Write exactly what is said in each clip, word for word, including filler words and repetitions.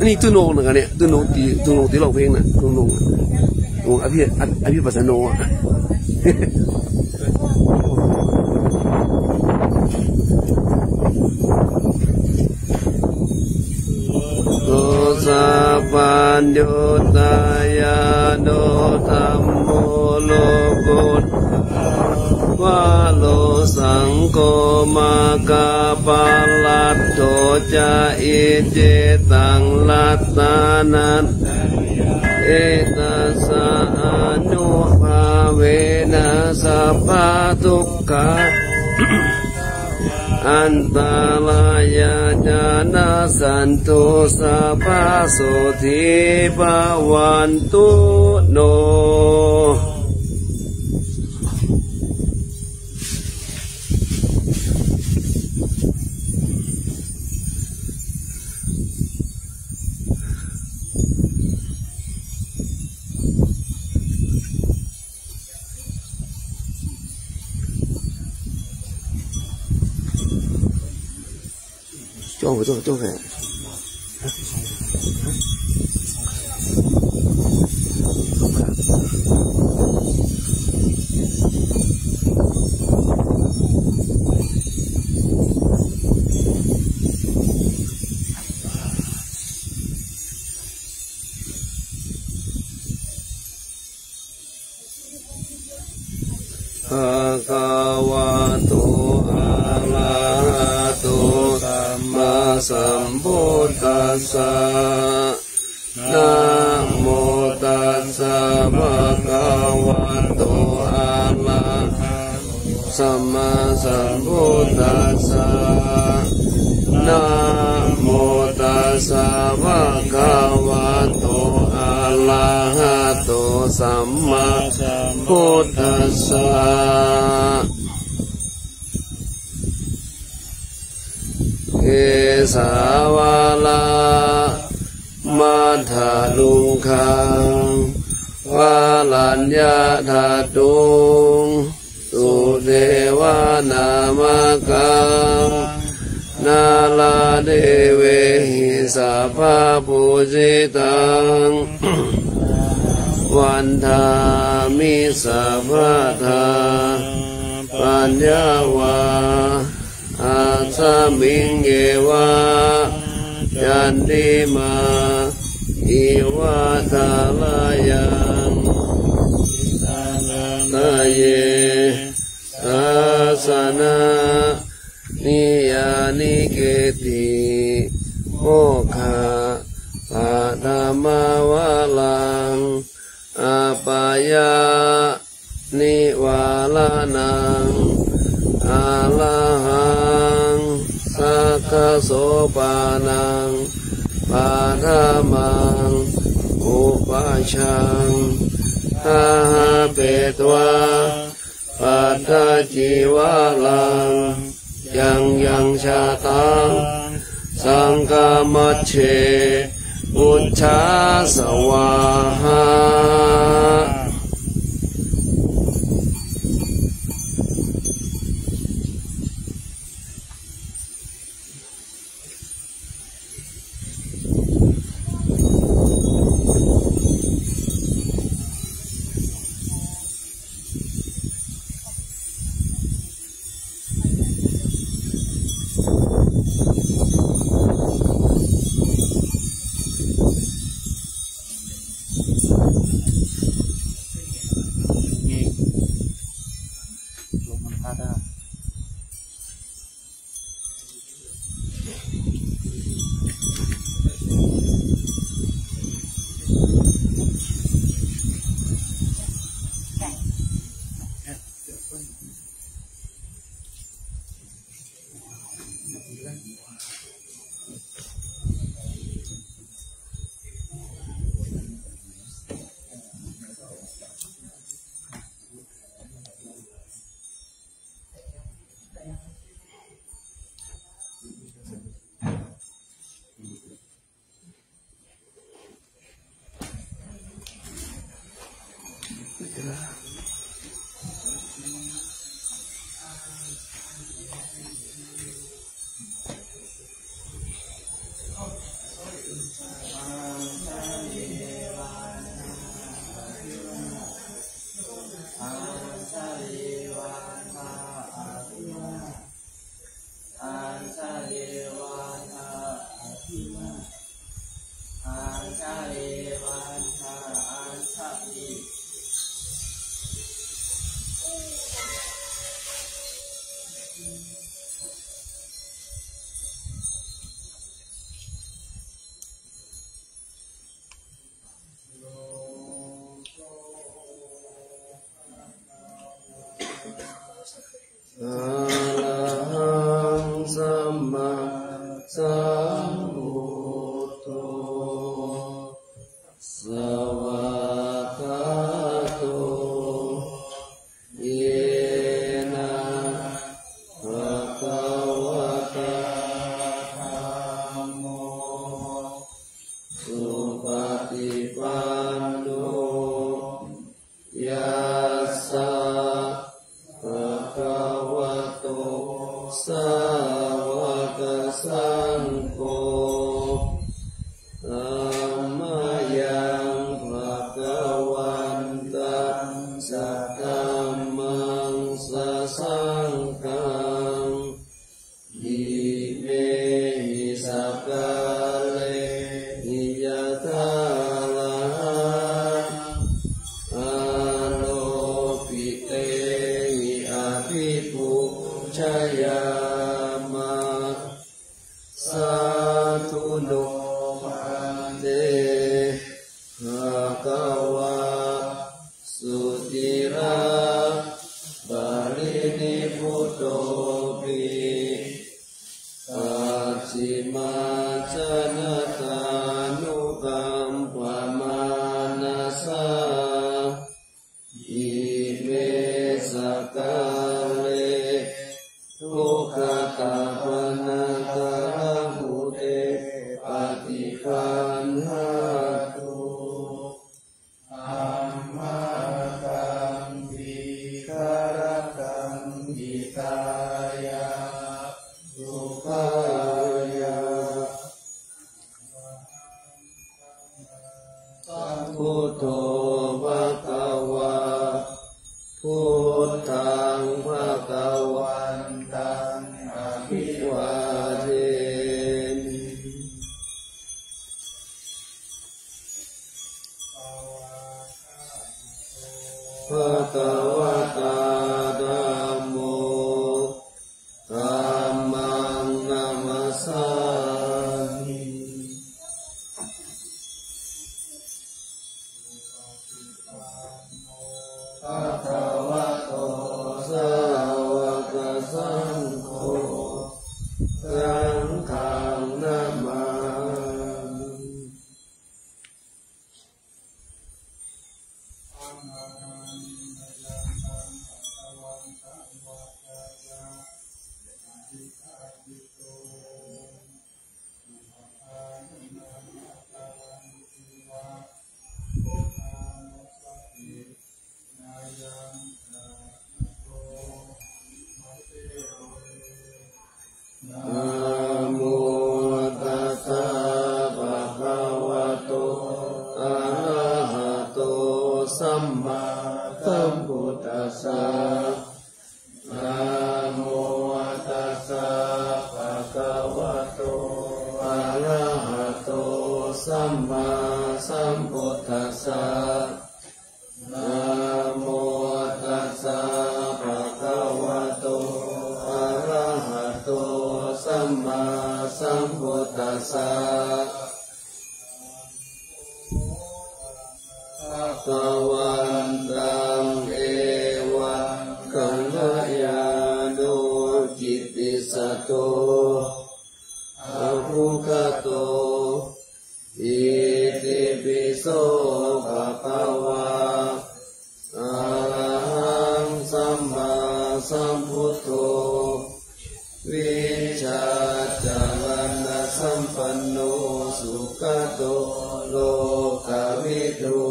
อันนี้ ตุ๊โหน่ง นะครับเนี่ย ตุ๊โหน่ง ตี ตุ๊โหน่ง ตีร้องเพลงนะ ตุ๊โหน่ง ตุ๊โหน่ง อภิ อภิปัสสโน โส sabbaññutañāṇo, dhammo lokuttaro, varo saṅgho maggaphalaṭṭho ca, iccettaṃ ratanattayena, tassa ānubhāvena sabbadukkhā antarāyā ca nassantu, sabbā sotthī bhavantu no. จ้องไป จ้อง จ้องไปBhagavato arahato sammāsambuddhassa. Namo tassa bhagavato arahato sammāsambuddhassa. Namo tassa bhagavato arahato sammāsambuddhassa. Kesāvalammataruṅgaṃ varaññatadhuṃ sudevanāmakam nāḷādevehi sabbapūjitaṃ vandāmi sabbadā. Paññāvā asmiṃ yeva candimā iva thārayaṃ hataye sāsanāni yāni keci mokkhaparamā varaṃ apayānivāraṇaṃ arahaṃ sakkasopanam paṭhamaṃ upajjhaṃ āhāpetvā pattacīvaram. Yaṃ yaṃ jātaṃ saṅghamajjhe pūjā svāhā. Añjaliwonā, añjaliwonā, añjaliwonā, añjali. Arahaṃ sammāsambuddho svākkhāto yena bhagavatā dhammo supaṭipanno yassa bhagavato sāvakasaṅgho, tammayaṃ bhagavantaṃ sadhammaṃ sasaṅghaṃ imehi sakkārehi yathārahaṃ āropitehi abhipūjayāma. Sādhu no bhante bhagavā suciraparinibbutopi, pacchimājanatānukampamānasā ime sakkāre dukkhaṭāpanaṃ kāraṃ pūte paṭiggaṇhātu. Amhākaṃ dīgharattaṃ hitāya sukhāya. Sambuddho bhagavā, buddhaṃ bhagavantaṃ abhivādemi. Bhagavatā dhammo, dhammaṃ namassāmi. Bhagavato sāvakasaṅgho, saṅghaṃ namāmi. Namo tassa bhagavato arahato sammāsambuddhassa. Namo tassa bhagavato arahato sammāsambuddhassa. Namo tassa bhagavato arahato sammāsambuddhassa. Bhagavantaṃ evaṃ kalyāṇo kittisaddo abbhuggato, itipi so bhagavā arahaṃ sammāsambuddho vijjācaraṇasampanno sugato lokavidū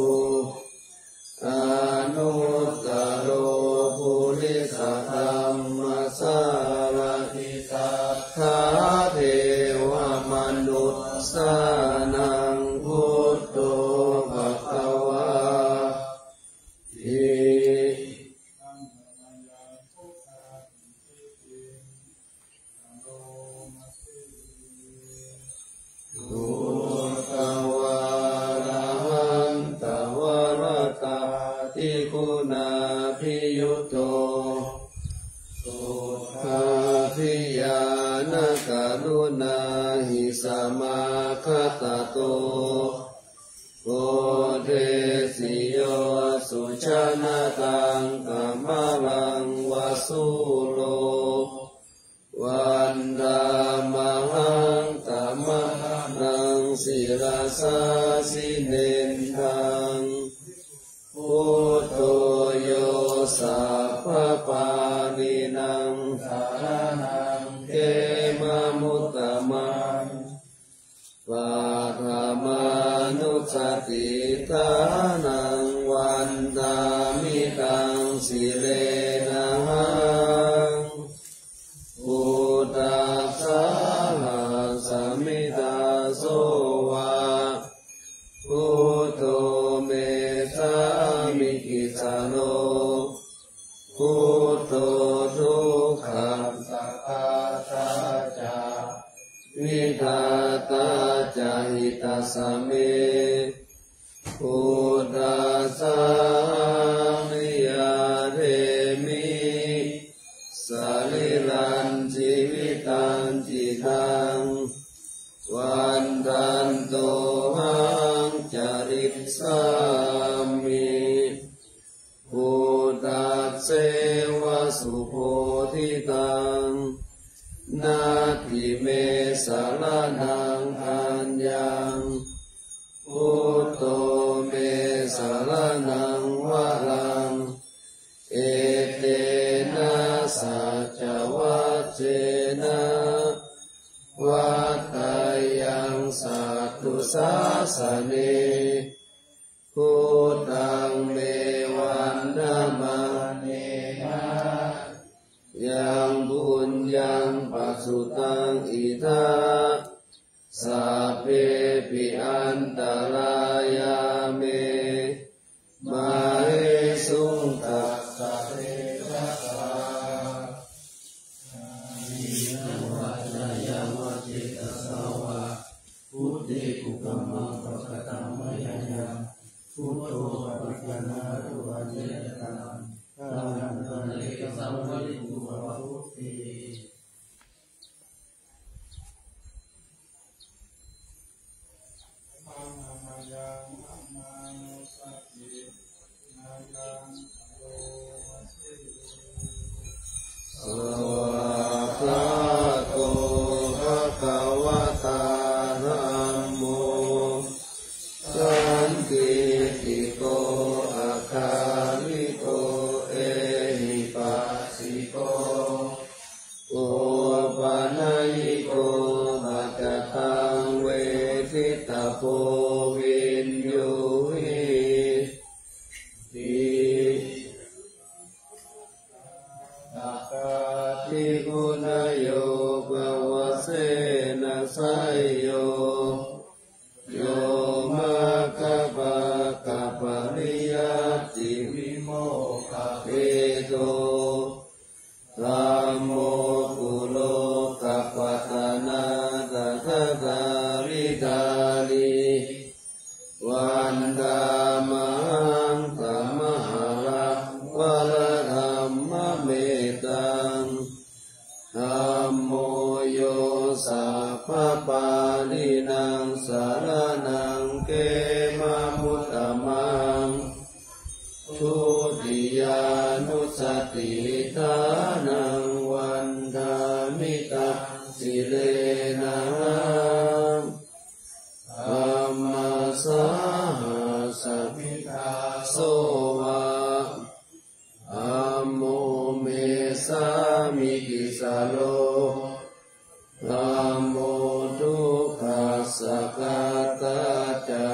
anu guṇābhiyutto, duggābhiñāṇakarunāhisamakatato, bodhesi yo sujanataṃ kamalaṃ va sūro, vandāmahaṃ tamaharaṃ sirasā jinendaṃ. Buddho yo sabbapāṇīnaṃ saraṇaṃ khemamuttamaṃ, paṭhamānussatiṭṭhānaṃ vandāmi taṃ sirenahaṃ. Buddhassāhasmi dāso va, buddho me sāmikissaro, buddho dukkhassa ghātā ca, vidhātā ca hitassa me. Buddhassāhaṃ niyyādemi sarīrañjīvitañcidaṃ, vandantohaṃ carissāmi buddhasseva subodhitaṃ. Natthi me saraṇaṃ aññaṃ, buddho me saraṇaṃ varaṃ, etena saccavajjena vaḍḍheyyaṃ satthu sāsane. Buddhaṃ me vandamānena yaṃ puññaṃ pasutaṃ idha, sabbepi antarāyā me māhesuṃ tassa tejasā. Kāyena vācāya va cetasā vā, buddhe kukammaṃ pakataṃ mayā yaṃ, buddho paṭiggaṇhatu accayantaṃ, kālantare saṃvarituṃ va buddhe. Svākkhāto bhagavatā dhammo, sandiṭṭhiko akāliko ehipassiko, opanayiko paccattaṃ veditabbo viññūhīti. Atthādi guṇayogavasena seyyo, yo maggappakkapariññāti vimokkhabhedo, dhammo kulokapatanā tathadhāridhārī, vandāmahaṃ tamaharaṃ varadhammametaṃ. Dhammo yo sabbapāṇīnaṃ saraṇaṃ khemamuttamaṃ, dutiyānussatiṭṭhānaṃ vandāmi taṃ sirenahaṃ. Dhammassāhasmi dāso va, dhammo me sāmikissaro, dhammo dukkhassa ghātā ca,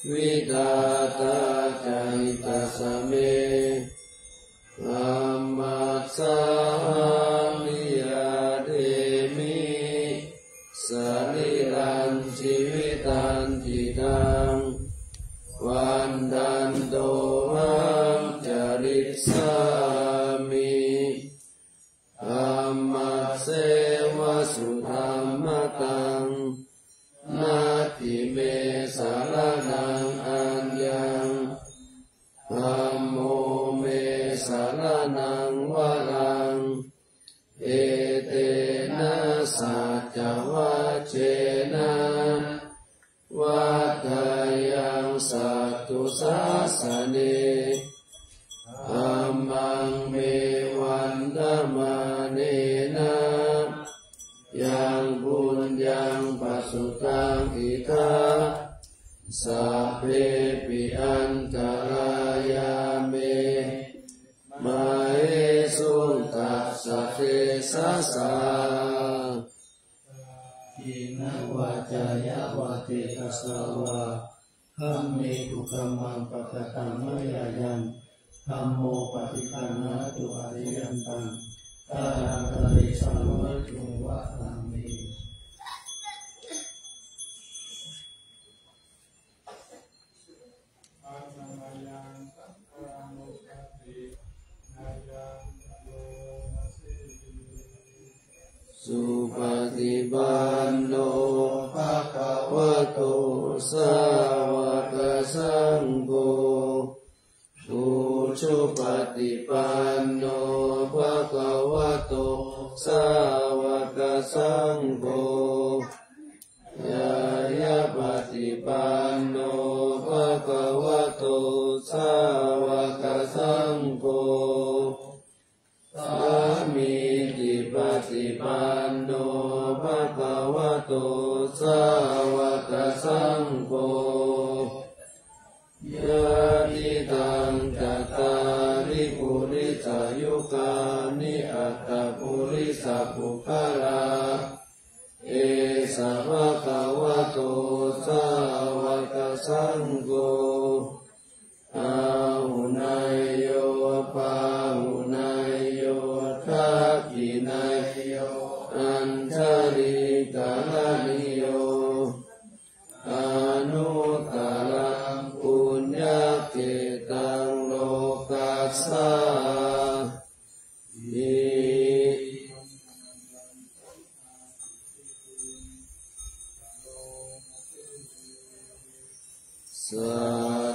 vidhātā ca hitassa me. Dhammassāhaṃ niyyādemi sarīrañjīvitañcidaṃ, vandantohaṃ carissāmi dhammasseva sudhammataṃ. Natthi me saraṇaṃ aññaṃ, Dhammo me saraṇaṃ varaṃ, etena saccavajjena vaḍḍheyyaṃ satthu sāsane. Dhammaṃ me vandamānena yaṃ puññaṃ pasutaṃ idha, sabbepi antarāyā me māhesuṃ tassa tejasā. Kāyena vācāya va cetasā vā, dhamme kukammaṃ pakataṃ mayā yaṃ, dhammo paṭiggaṇhatu accayantaṃ, kālantare saṃvarituṃ va dhamme. Supaṭipanno bhagavato sāvakasaṅgho, ujupaṭipanno bhagavato sāvakasaṅgho, ñāyapaṭipanno bhagavato sāvakasaṅgho, sāmīcipaṭipanno bhagavato sāvakasaṅgho, yadidaṃ cattāri purisayugāni aṭṭha purisapuggalā, esa bhagavato sāvakasaṅgho, āhuneyyo pāhuneyyo dakkhiṇeyyo añjalikaraṇīyo, anuttaraṃ puññakkhettaṃ lokassāti.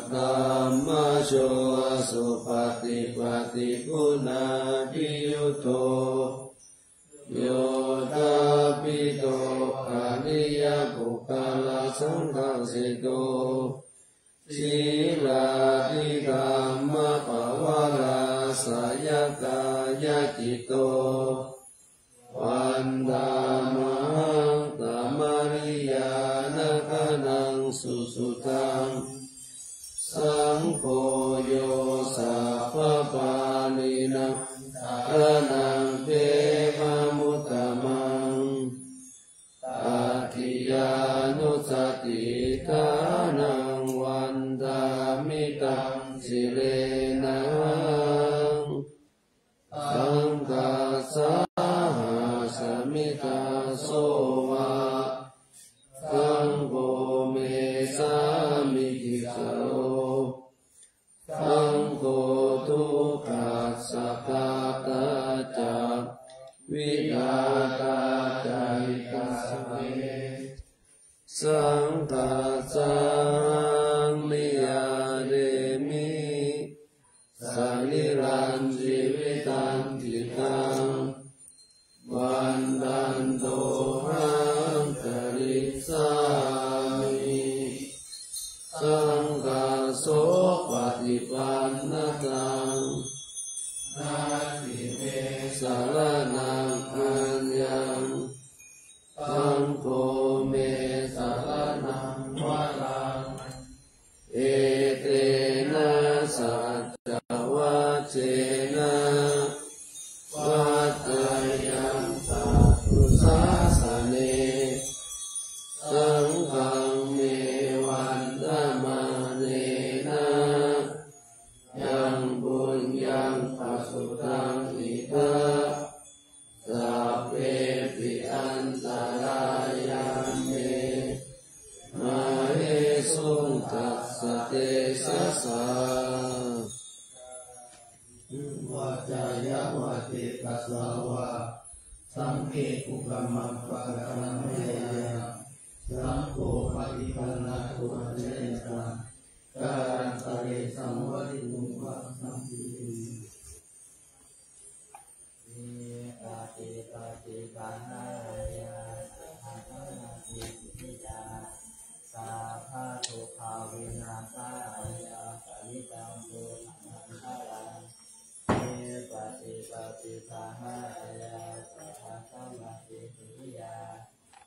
Saddhammajo supaṭipattiguṇābhiyutto, yoṭṭhābbito ariyapuggalasaṅghaseṭṭho, sīlādidhammapavarāsayakāyacitto, vandāmahaṃ tamariyāna gaṇaṃ susuddhaṃ. Saṅgho yo sabbapāṇīnaṃ saraṇaṃ khemamuttamaṃ, tatiyānussatiṭṭhānaṃ vandāmi taṃ sirenahaṃ. Saṅghassāhasmi dāso va, saṅgho me sāmikissaro. Saṅgho dukkhassa ghātā ca, vidhātā ca hitassa me. Saṅghassāhaṃ niyyādemi, sarīrañjīvitañcidaṃ. Vandantohaṃ carissāmi, saṅghassopaṭipannataṃ. Natthi me saraṇaṃ aññaṃ, saṅgho me saraṇaṃ varaṃ. Etena saccavajjena, vaḍḍheyyaṃ satthu sāsane. Saṅghaṃ me vandamānena, yaṃ puññaṃ pasutaṃ idha, sabbepi antarāyā me, māhesuṃ tassa tejasā. Kāyena vācāya va cetasā vā, dhamme kukammaṃ pakataṃ mayā yaṃ, saṅgho paṭiggaṇhatu accayantaṃ, kālantare saṃvarituṃ va saṃvarituṃ. Vipattipaṭibāhāya sabbadhammacikicchiyā sabbadukkhāvināsāya parittaṃ brūtha maṅgalaṃ. Vipattipaṭibāhāya sabbadhammacikicchiyā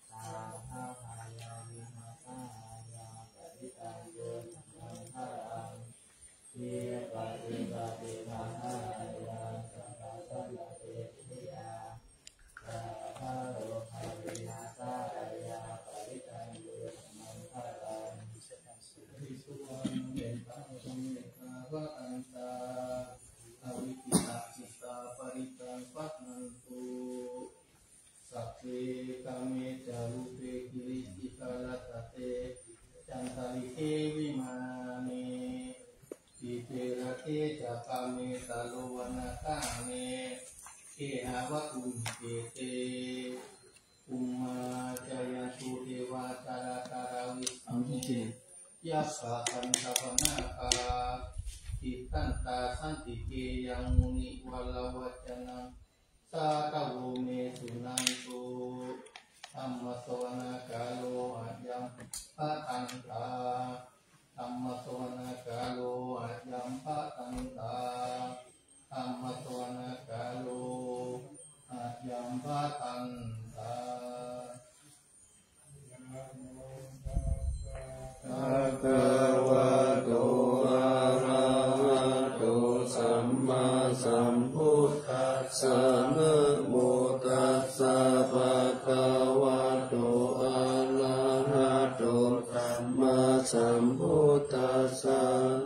sabbabhayavināsāya parittaṃ brūtha maṅgalaṃ. Vipattipaṭibāhāya sabbadhammacikicchiyā sabbarogavināsāya parittaṃ brūtha maṅgalaṃ. Bhikkhavo anākulamānā avikkhittacittā parittaṃ bhaṇantu. Sagge kāme ca rūpe girisikharataṭe cantalikkhe vimāne dīpe raṭṭhe ca gāme taruvanagahane gehavatthumhi khette bhummā cāyantu devā jalathalavisame yakkhagandhabbanāgā tiṭṭhantā santike yaṃ munivaravacanaṃ sādhavo me suṇantu. Dhammassavanakālo ayambhadantā. Dhammassavanakālo ayambhadantā. Dhammassavanakālo ayambhadantā. Bhagavato arahato sammāsambuddhassa. Namo tassa bhagavato arahato sammāsambuddhassa.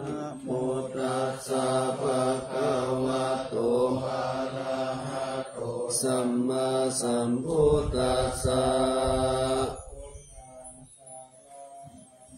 Namo tassa bhagavato arahato sammāsambuddhassa.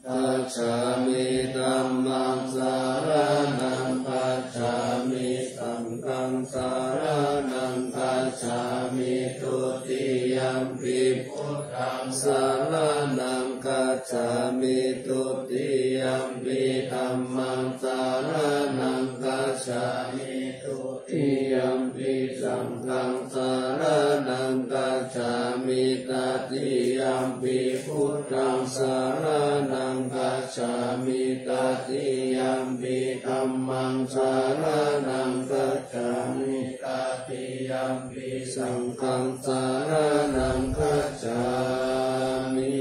Gacchāmi. Dhammaṃ saraṇaṃ gacchāmi. Saṅghaṃ saraṇaṃ gacchāmi. Dutiyampi buddhaṃ saraṇaṃ gacchāmi. Dutiyampi dhammaṃ saraṇaṃ gacchāmi. Dutiyampi saṅghaṃ saraṇaṃ gacchāmi. Tatiyampi buddhaṃ saraṇaṃ gacchāmi. Tatiyampi dhammaṃ saraṇaṃ gacchāmi. Tatiyampi saṅghaṃ saraṇaṃ gacchāmi.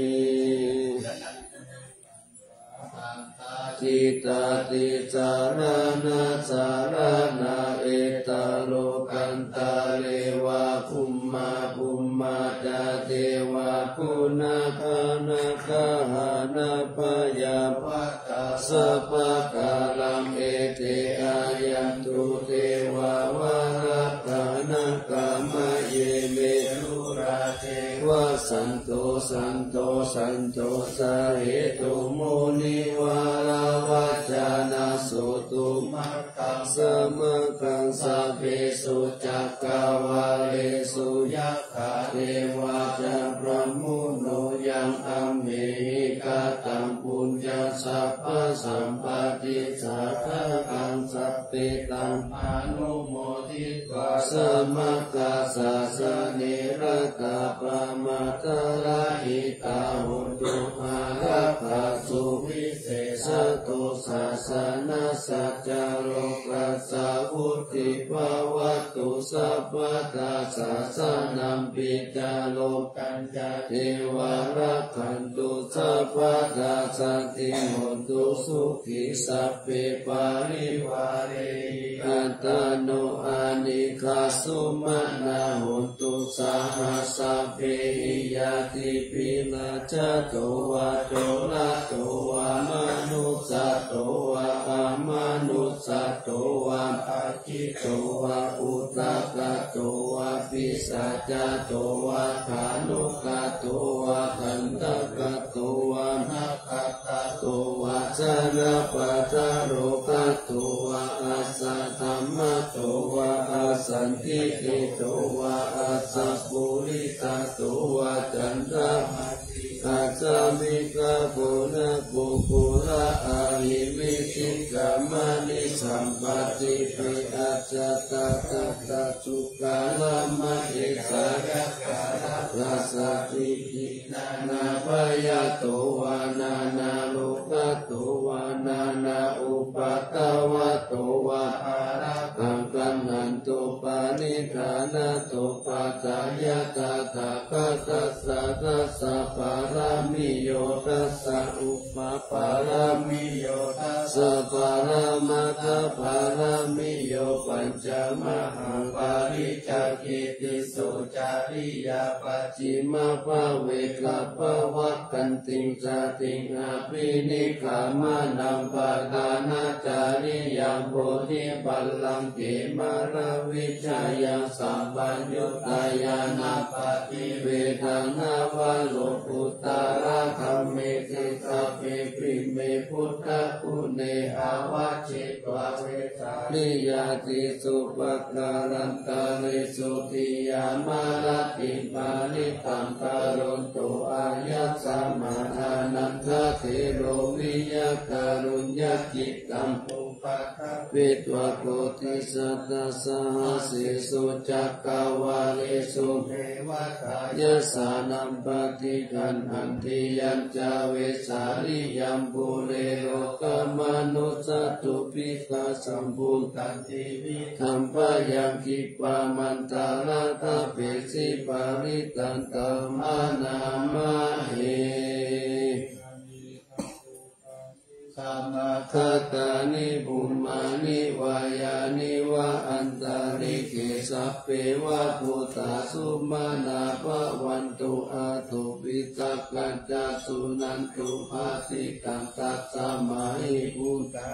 Cittā tisaraṇasaraṇā. Ettālokantareva bhummā bhummā ca devā guṇagaṇagahā nābhayā pattā sabbakāraṃ. Ete āyantu devā varakkhaṇakamaye me rū- rā ceva santo santo santo sahetu munivaravacanaṃ sotumaggaṃ samaggaṃ sabbesu cakkavāḷesu yakkhā devā ca brahmuno yaṃ amhehi kataṃ puññaṃ sabbasampatti sādhakaṃ sabbe taṃ anumoditvā samaggāsāsane ratā pamādarahitā hontu ārakkhā suvisesato sāsanassa ca lokassa vuḍḍhī bhavatu sabbadā. Sāsanampi ca lokañca devā rakkhantu sabbadā santiṃ hontu sukhī sabbe parivārehi. Attano anīghā sumanā hontu saha sabbehi ñātibhi. Rājato vā corato vā manussato vā amanussato vā aggito vā udakato vā pisācato vā khāṇukato vā kaṇṭakato vā nakkhattato vā janapadarogato vā asaddhammato vā asandiṭṭhito vā asappurisato vā candamāsi akasmiṃ gabbhaseyyaṃ puggalā ahimhi Pācipi ajjatā tadā sukharamahesā, yathā rakkho sakiccena. Na bhayato vā na, na rogato vā na, na upaddavato vā, ārakkhaṃ gaṇhantu panidaṇato. Pajāya tathāgatassa dasa pāramiyo, dasa upapāramiyo, dasa paramatthapāramiyo, pañca mahāpariccāge tisso cariyā. Pacchimabbhave gabbhāvakkantiṃ jātiṃ abhinikkhamanaṃ, padhānacariyaṃ bodhipallaṅke māravijayaṃ sabbaññutañāṇappaṭivedhaṃ nava lokuttaradhammeti. Sabbepi me buddhaguṇe āvajjitvā vesāliyā tīsu pākārantaresu tiyāmarattiṃ parittaṃ karonto āyasmā ānandatthero viya kāruññacittaṃ upaṭṭhapetvā koṭisatasahassesu cakkavāḷesu devatā yassāṇaṃ paṭiggaṇhanti yañca vesāliyaṃ pure rogāmanussadubbhikkhasambhūtantividhaṃ bhayaṃ khippamantaradhāpesi parittaṃ taṃ bhaṇāma he. Samāgatāni bhummāni vā yāni va antalikkhe sabbeva bhūtā sumanā bhavantu athopi sakkacca suṇantu bhāsitaṃ. Tasmā hi bhūtā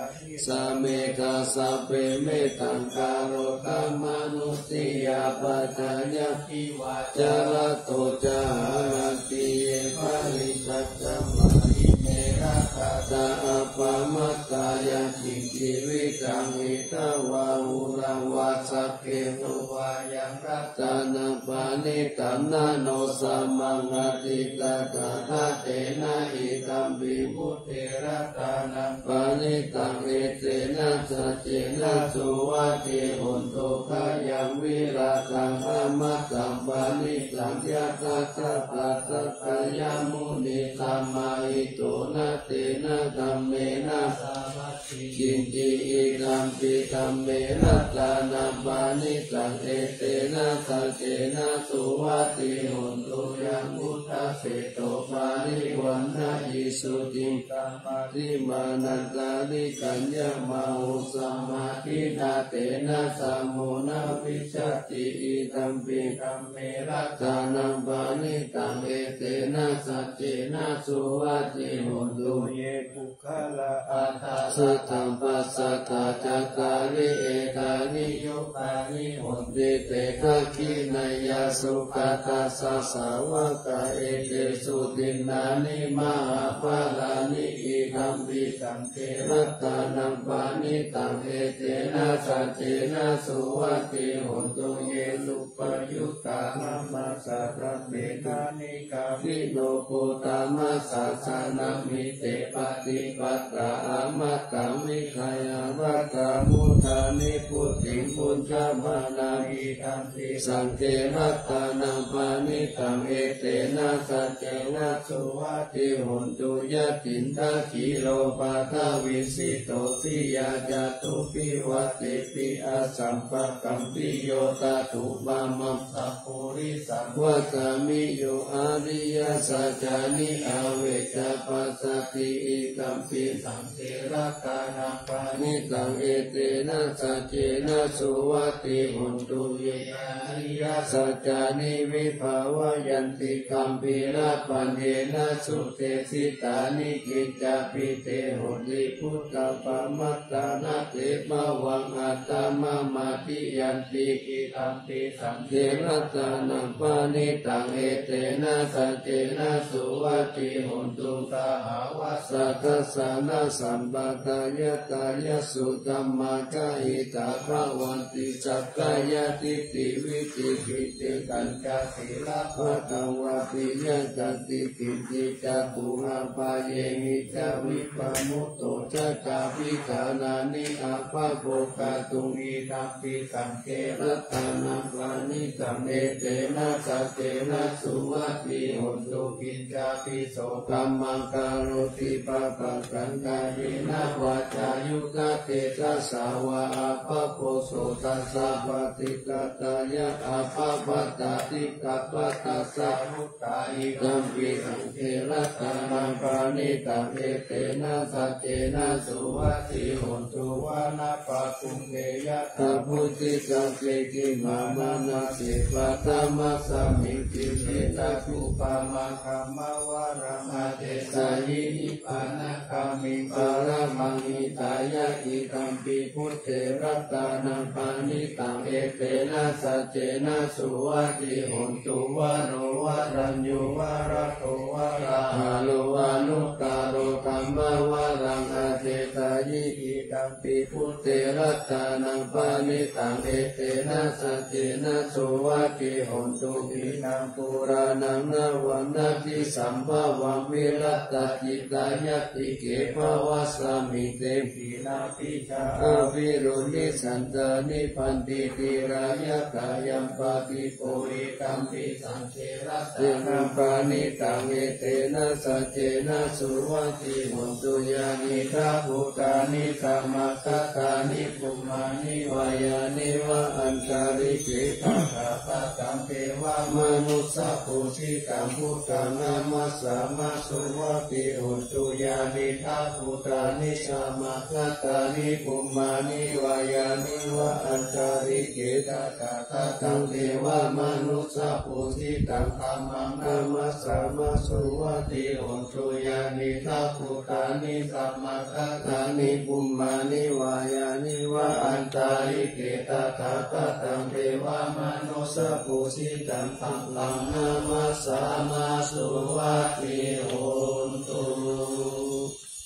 sametha sabbe mettaṃ karotha mānusiyā pajāya divā ca ratto ca haranti ye balipaccamā ime rakkhantā appamattā. Yaṅkiñci vittaṃ idha vā huraṃ vā saggesu vā yaṃ ratanaṃ paṇītaṃ na no samaṃ atthi tathāgatena idampi buddhe ratanaṃ paṇītaṃ etena saccena suvatthi hotu. Khayaṃ virataṃ amataṃ paṇītaṃ yadajjhagā sakyamunī samāhito na tena dhammena samatthi kiñci idampi dhamme ratanaṃ paṇītaṃ etena saccena suvatthi hotu. Yaṃ buddhaseṭṭho parivaṇṇayī suciṃ samādhimānantarikaññamāhu samādhinā tena samo na vijjati idampi dhamme ratanaṃ paṇītaṃ etena saccena suvatthi hotu. Ye puggalā aṭṭha sataṃ pasatthā cattāri etāni yugāni honti te dakkhiṇeyyā sugatassa sāvakā etesu dinnāni mahapphalāni idampi saṅghe ratanaṃ paṇītaṃ etena saccena suvatthi hotu. Ye suppayuttā manasā daḷhena nikkāmino gotamasāsanamhi te pattipattā amataṃ vigayha laddhā mudhā nibbutiṃ bhuñjamānā idampi saṅghe ratanaṃ paṇītaṃ etena saccena suvatthi hotu. Yathindakhīlo paṭhaviṃ sito siyā catubbhi vātebhi asampakampiyo tathūpamaṃ sappurisaṃ vadāmi yo ariyasaccāni avecca passati idampi saṅghe ratanaṃ paṇītaṃ etena saccena suvatthi hotu. Ye ariyasaccāni vibhāvayanti gambhīrapaññena sudesitāni kiñcāpi te honti buddhappamattānatthe bhavaṃ aṭṭhamamādiyanti idampi saṅghe ratanaṃ paṇītaṃ etena saccena suvatthi hotu. Sahāvassa dassanasampadāya kāyassu dhammā jahitā bhavanti sakkāyadi Iti vicikicchitañca sīlabbataṃ vāpiyaṃ catikiñci ca guhapāyehi ca vippamutto ca cābhiṭhānāni appabhokkhatuṃ idampi saṅghe ratanaṃ paṇītaṃ etena saccena suvatthi hotu. Kiñcāpi so kammaṃ karoti pāpakaṃ kāyena vācāyuda cetasā vā appabhojito tassa paṭiggaṇhāya appamattā diṭṭhapadassa vuttā idampi saṅghe ratanaṃ paṇītaṃ etena saccena suvatthi hotu. Vanappagumbe yathā phussitagge khīṇā manasiṃ paṭhamasmiṃ dīpe tathūpamaṃ dhammavaraṃ adesayi nibbānagāmiṃ paramaṃ hitāya idampi buddhe ratanaṃ paṇītaṃ etena saccena suvatthi hotu. Varo varaññū varado varāharo anuttaro dhammavaraṃ adesayi idampi buddhe ratanaṃ paṇītaṃ etena saccena suvatthi hotu. Khīṇaṃ purāṇaṃ navaṃ natthi sambhavaṃ virattacittāyatike bhavasmiṃ te khīṇabījā avirūḷhichandā nibbanti dhīrā yathāyampadīpo idampi saṅghe ratanaṃ paṇītaṃ etena saccena suvatthi hotu. Yānīdha bhūtāni samāgatāni bhummāni vā yāni va antalikkhe tathāgataṃ devamanussapūjitaṃ buddhaṃ namassāma suvatthi hotu. Yānīdha bhūtāni samāgatāni bhummāni vā yāni va antalikkhe tathāgataṃ devamanussapūjitaṃ dhammaṃ namassāma suvatthi hotu. Yānīdha bhūtāni samāgatāni bhummāni vā yāni va antalikkhe tathāgataṃ devamanussapūjitaṃ saṅghaṃ namassāma suvatthi hotu.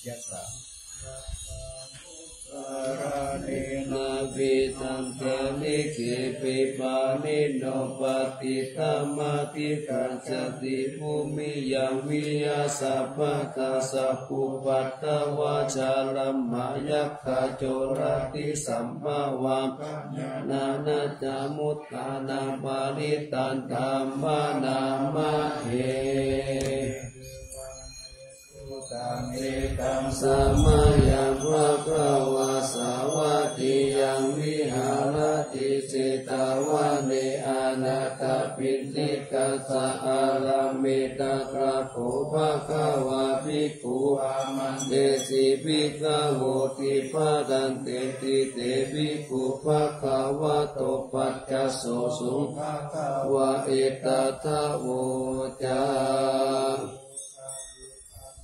Yathā saraṇena petāni khephi pāṇino patiṭṭhā matiṭṭhā cati bhūmiyaṃ viyā sabbadha sabbupaddavā jārāmā yakkhā coratisambhavā pahāya nāññamaññassa muttānaṃ parittaṃ dhammanamate. Sutaṃ etaṃ samayaṃ bhagavā sāvatthiyaṃ viharati jetavane anāthapiṇḍikassa ārāme. Tatra kho bhagavā bhikkhū āmantesi bhikkhavoti. Bhadanteti te bhikkhū bhagavato paccassosuṃ. Bhagavā etadavoca.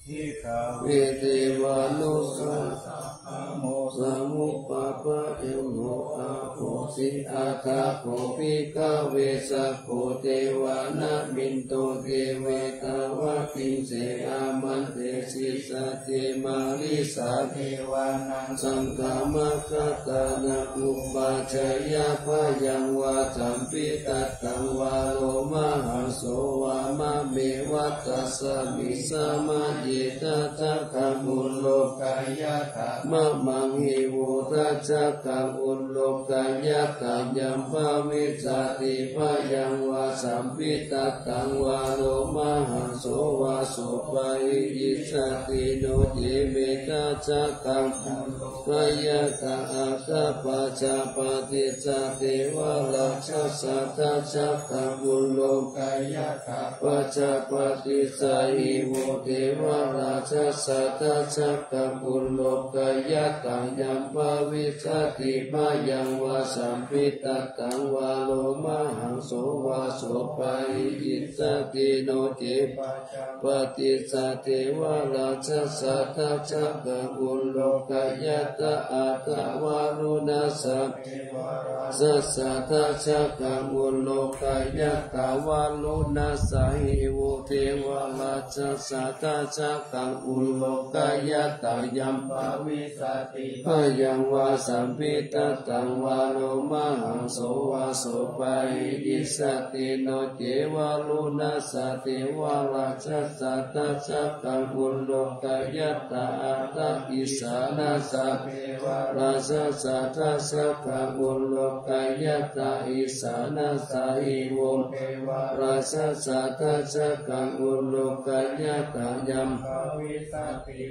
Bhikkhave cevānusasākamo samuppapanno abhosi. Atha kho bhikkhave sakko cevānamiddho ceva tāvatiṃse āmantesi. Saccemārissa cevāna saṅghamagatānaṃ uppajjeyya bhayaṃ vā sampittattaṃ vā lomahāso vā māmevassasmiṃ samaye dasakkhaṃ ullokayatha. Mamaṃ hi vo dasakkhaṃ ullokayatha yaṃ bhavissati bhayaṃ vā sampittattaṃ vā lomahāso vā sopayissati no ce me dasakkhaṃ ullokayatha. Atha pajāpatissa ceva rājassa dasakkhaṃ ullokayatha. Pajāpatissa hi vo ceva rājassa dasakkhaṃ ullokayatha yaṃ bhavissati bhayaṃ vā sampittattaṃ vā lomahāso vā sopayissati no ce pajāpatissa ceva rājassa dasakkhaṃ ullokayatha. Atha varuṇassa ceva rājassa dasakkhaṃ ullokayatha. Varuṇassa hi vo ceva rājassa dasakkhaṃ ullokayatha yaṃ bhavissati bhayaṃ vā sampittattaṃ vā lomahaṃso vā sopāyissati. No ce varuṇassa devarājassa dasakaṃ ullokayatha, atha isāṇassa devarājassa dasakaṃ ullokayatha, isāṇassa hi vo devarājassa dasakaṃ ullokayatha. Yaṃ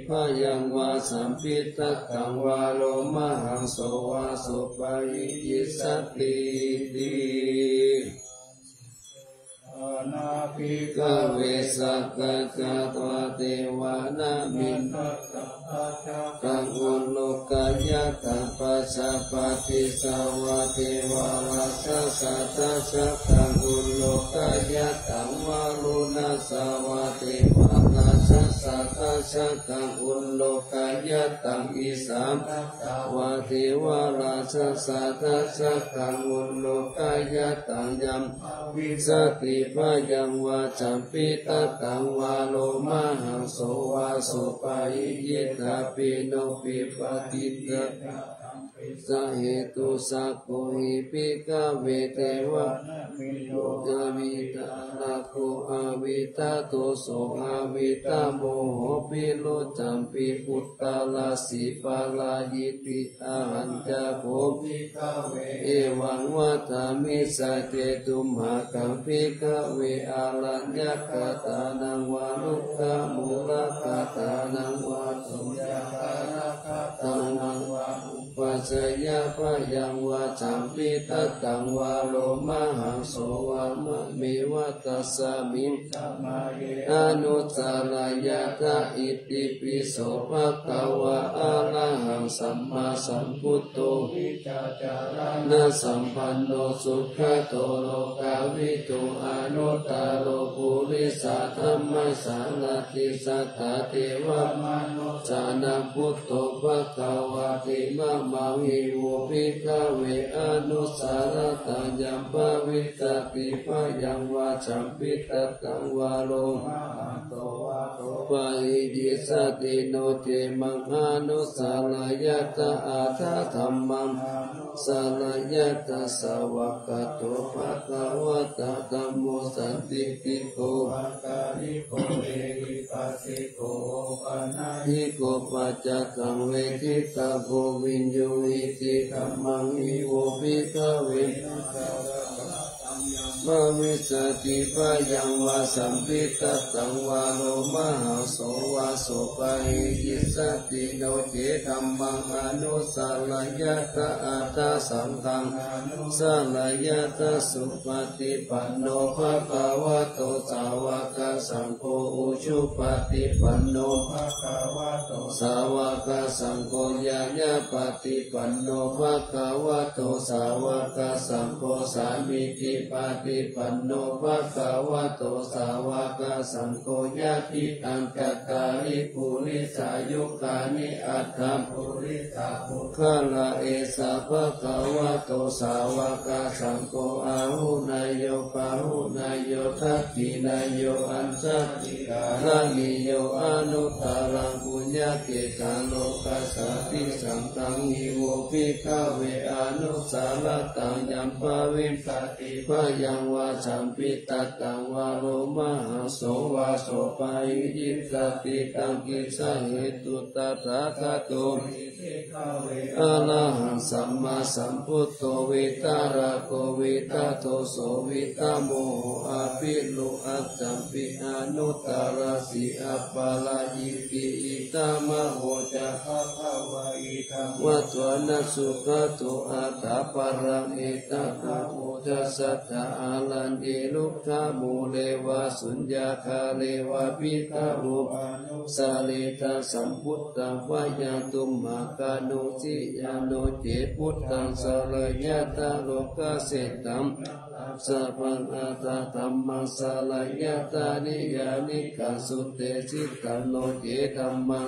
bhayaṃ vā sampittattaṃ vā lomahaṃso vā sopāyissati. Bhikkhave sakkatvā devānaṃ dakakaṃ ullokayatha, pajāpātissa vā devarājassa dasakaṃ ullokayatha, varuṇassa vā devarājassa dasakaṃ ullokayatha, isāṇassa vā devarājassa dasakaṃ ullokayatha. Yaṃ bhavissati bhayaṃ vā sampittattaṃ vā lomahaṃso vā sopāyissati. No pippatitā hetu, sakko hi bhikkhave devānaṃ pindo avittarako, avittadosā avittamoho, pīṇucampi uttarāsi pārājitī. Ahañca kho bhikkhave evaṃ vadāmi: Sacce tumhākaṃ bhikkhave āraññakatānaṃ vā rukkhamūlakatānaṃ vā sū tānaṃ vā upajjhāyabhayaṃ vā sampittattaṃ vā lomahaṃso vā māmeva tasmiṃ samaye anusāreyyathā. Itipi so bhagavā arahaṃ sammāsambuddho vijjācaraṇasampanno sugato lokavidū anuttaro purisadammasārathi satthā devamanussānaṃ buddho bhagavāti. Mamaṃ hi vo bhikkhave anusārattaṃ yaṃ bhavissati bhayaṃ vā sampittattaṃ vā lomahaṃso vā sopāyissati. No ce maṃ anusāreyyathā, atha dhammaṃ anusāreyyathā. Svākkhāto bhagavatā dhammo sandiṭṭhiko akāliko ehipassiko opanayiko paccattaṃ veditabbo viññūhīti. Dhammaṃ hi vo bhikkhave bhavissati bhayaṃ vā sampittattaṃ vā lomahaṃso vā sopāyissati. No ce dhammaṃ anusāreyyathā, atha saṅghaṃ anusāreyyathā. Supaṭipanno bhagavato sāvakasaṅgho, ujupaṭipanno bhagavato sāvakasaṅgho, ñāyapaṭipanno bhagavato sāvakasaṅgho, sāmīcipaṭipanno bhagavato sāvakasaṅgho, yadidaṃ cattāri purisayugāni aṭṭha purisapuggalā, esa bhagavato sāvakasaṅgho, āhuneyyo pāhuneyyo dakkhiṇeyyo añjalikaraṇīyo anuttaraṃ puññakkhettaṃ lokassāti. Dhammaṃ hi vo bhikkhave anusārattaṃ yaṃ bhavissati bhayaṃ vā sampittattaṃ vā lomahaṃso vā sopāyissati. Taṃ kiṃ sa hetu tathāgato arahaṃ sammāsambuddho vītarāgo vītadosā vītamoho apirūḷhacampi anuttarāsi aparājitī. Idamavoca bhagavā. Idamvatvāna sugato aṭṭha paraṃ etadavoca: Sattā āraññe rukkhamūle vā suññakāle vā bhikkhavo anusāretha. Sambuddhā bhayatumhā kāṇusiyā, no ce buddhaṃ sārayyathā lokassetaṃ sabbaṃ. Atha dhammaṃ sārayyathā niyyānikaṃ suddhesitaṃ, no ce dhammaṃ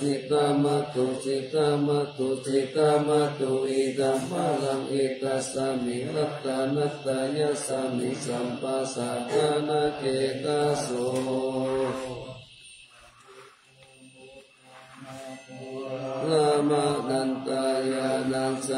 Sikkhamatu, sikkhamatu, sikkhamatu. Idam balaṃ ekasmiṃ ratanattayasmiṃ sabbasatthānakkhettasu. Brahmānantayā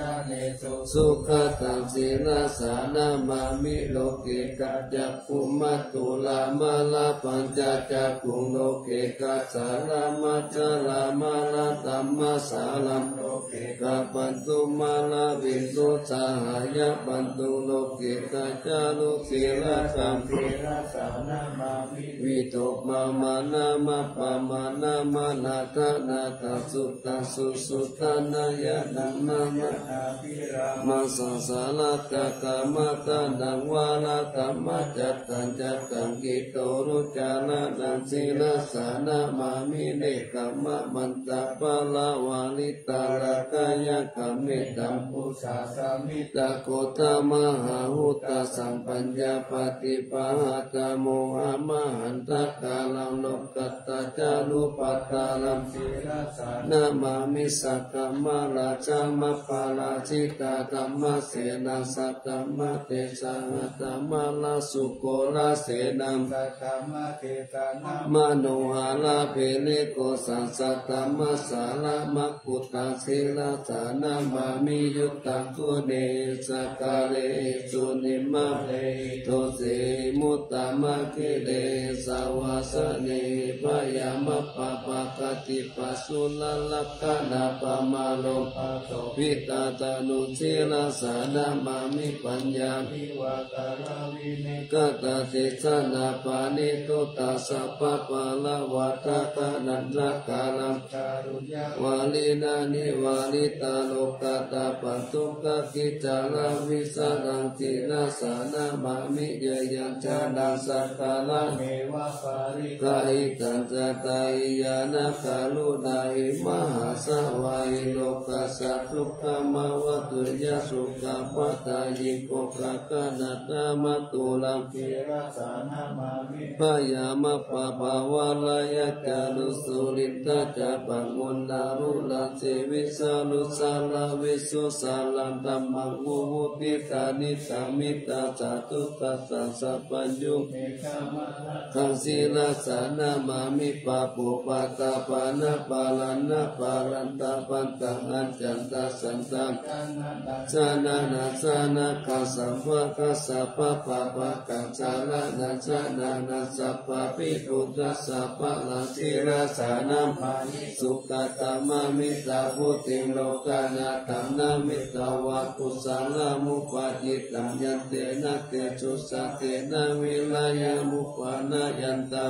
janesu sugatāṃ sirasā namāmi. Lokassa cakkhumā tūlamālā pañcacakkhuṃ, lokassa rāmā ca rāmālā dhammasāraṃ, lokassa bandhumālā vipulacchāya bandhuṃ, lokassa cārucilakam sirasā namāmi. Vītobhamanaṃ appamāṇaṃ maṇḍaṃ anatthaṃ suttaṃ susuddhaṃ ñāṇaṃ dhammaṃ abhiramaṃ sāsanaṃ kammaṭṭhānaṃ varadhammacakkaṃ cakkaṃ kītsorucaraṇaṃ sirasā namāmi. Nekkhammamantaparivāritaratyaṃ kammentaṃ pūjāsami tato dhammaṃ ahuṃ tasaṃ paññāpadīpahatthaṃ mohamahantakāraṃ lokuttacārūpaṭṭhānaṃ sirasā namāmi. Sakkamārajam aparājitasammāraṃ saddhammatesaṃ ātappamakaruṃ sūkarasena saddhammadesanā manoharā pāṇino saddhammasāraṃ muktā sirasā namāmi. Yuttakhuṇe sakāre sunimmāne dose muttamadhire savāsane bhayamappamakaruṃ pāpaggahantipasunalakkhaṇapamāṇo sirasā namāmi. Paññāpadīpakāraṃ vinegatadesanā paṇidho tassa bhāgavatakāṇataggaṇaṃ kāruññavaṇṇenaṃ nivādituṃ lokuttapadoksajjhaṃ vijjācaraṃ sirasā namāmi. Yaṃ yaṃ jānaṃ sakkārameva paṇidhā hitaṃ jaññā tiyānaṃ karuṇāhi mahāsabhāhi lokassa dukkhamavatthu yaṃ sukhamatthaṃ yebhuyyena gaṇhatha manussānaṃ sirasā namāmi. Bhayamappamakaruṃ sūleyyaruciriṃ tacchamaṃ uṇṇānuraṃ sīvisaruṃ saraṃ visuṃ saraṃ dhammaṃ ūhati taṇhitā middhaṃ sādhu kaṭṭhassaṃ sabbaññu meghamāraṃ sirasā namāmi. Pāpūpaṭṭhapāṇabhāraṃ aparājitapallaṅkaṃ accayantaṃ saraṇaṃ sannasānaṃ sabbaṃ sabbaṃ sabbaṃ pabbāvaṃ saraṇaṃ saraṇaṃ sabbapāṇibhūtaṃ sabbaṃ sirasā namāmi. Sukatāṃ ametabuddhaṃ lokassātānaṃ mettavā kusalaṃ upajjitvā yantena tejasā vijayaṃ upavadeyyāma.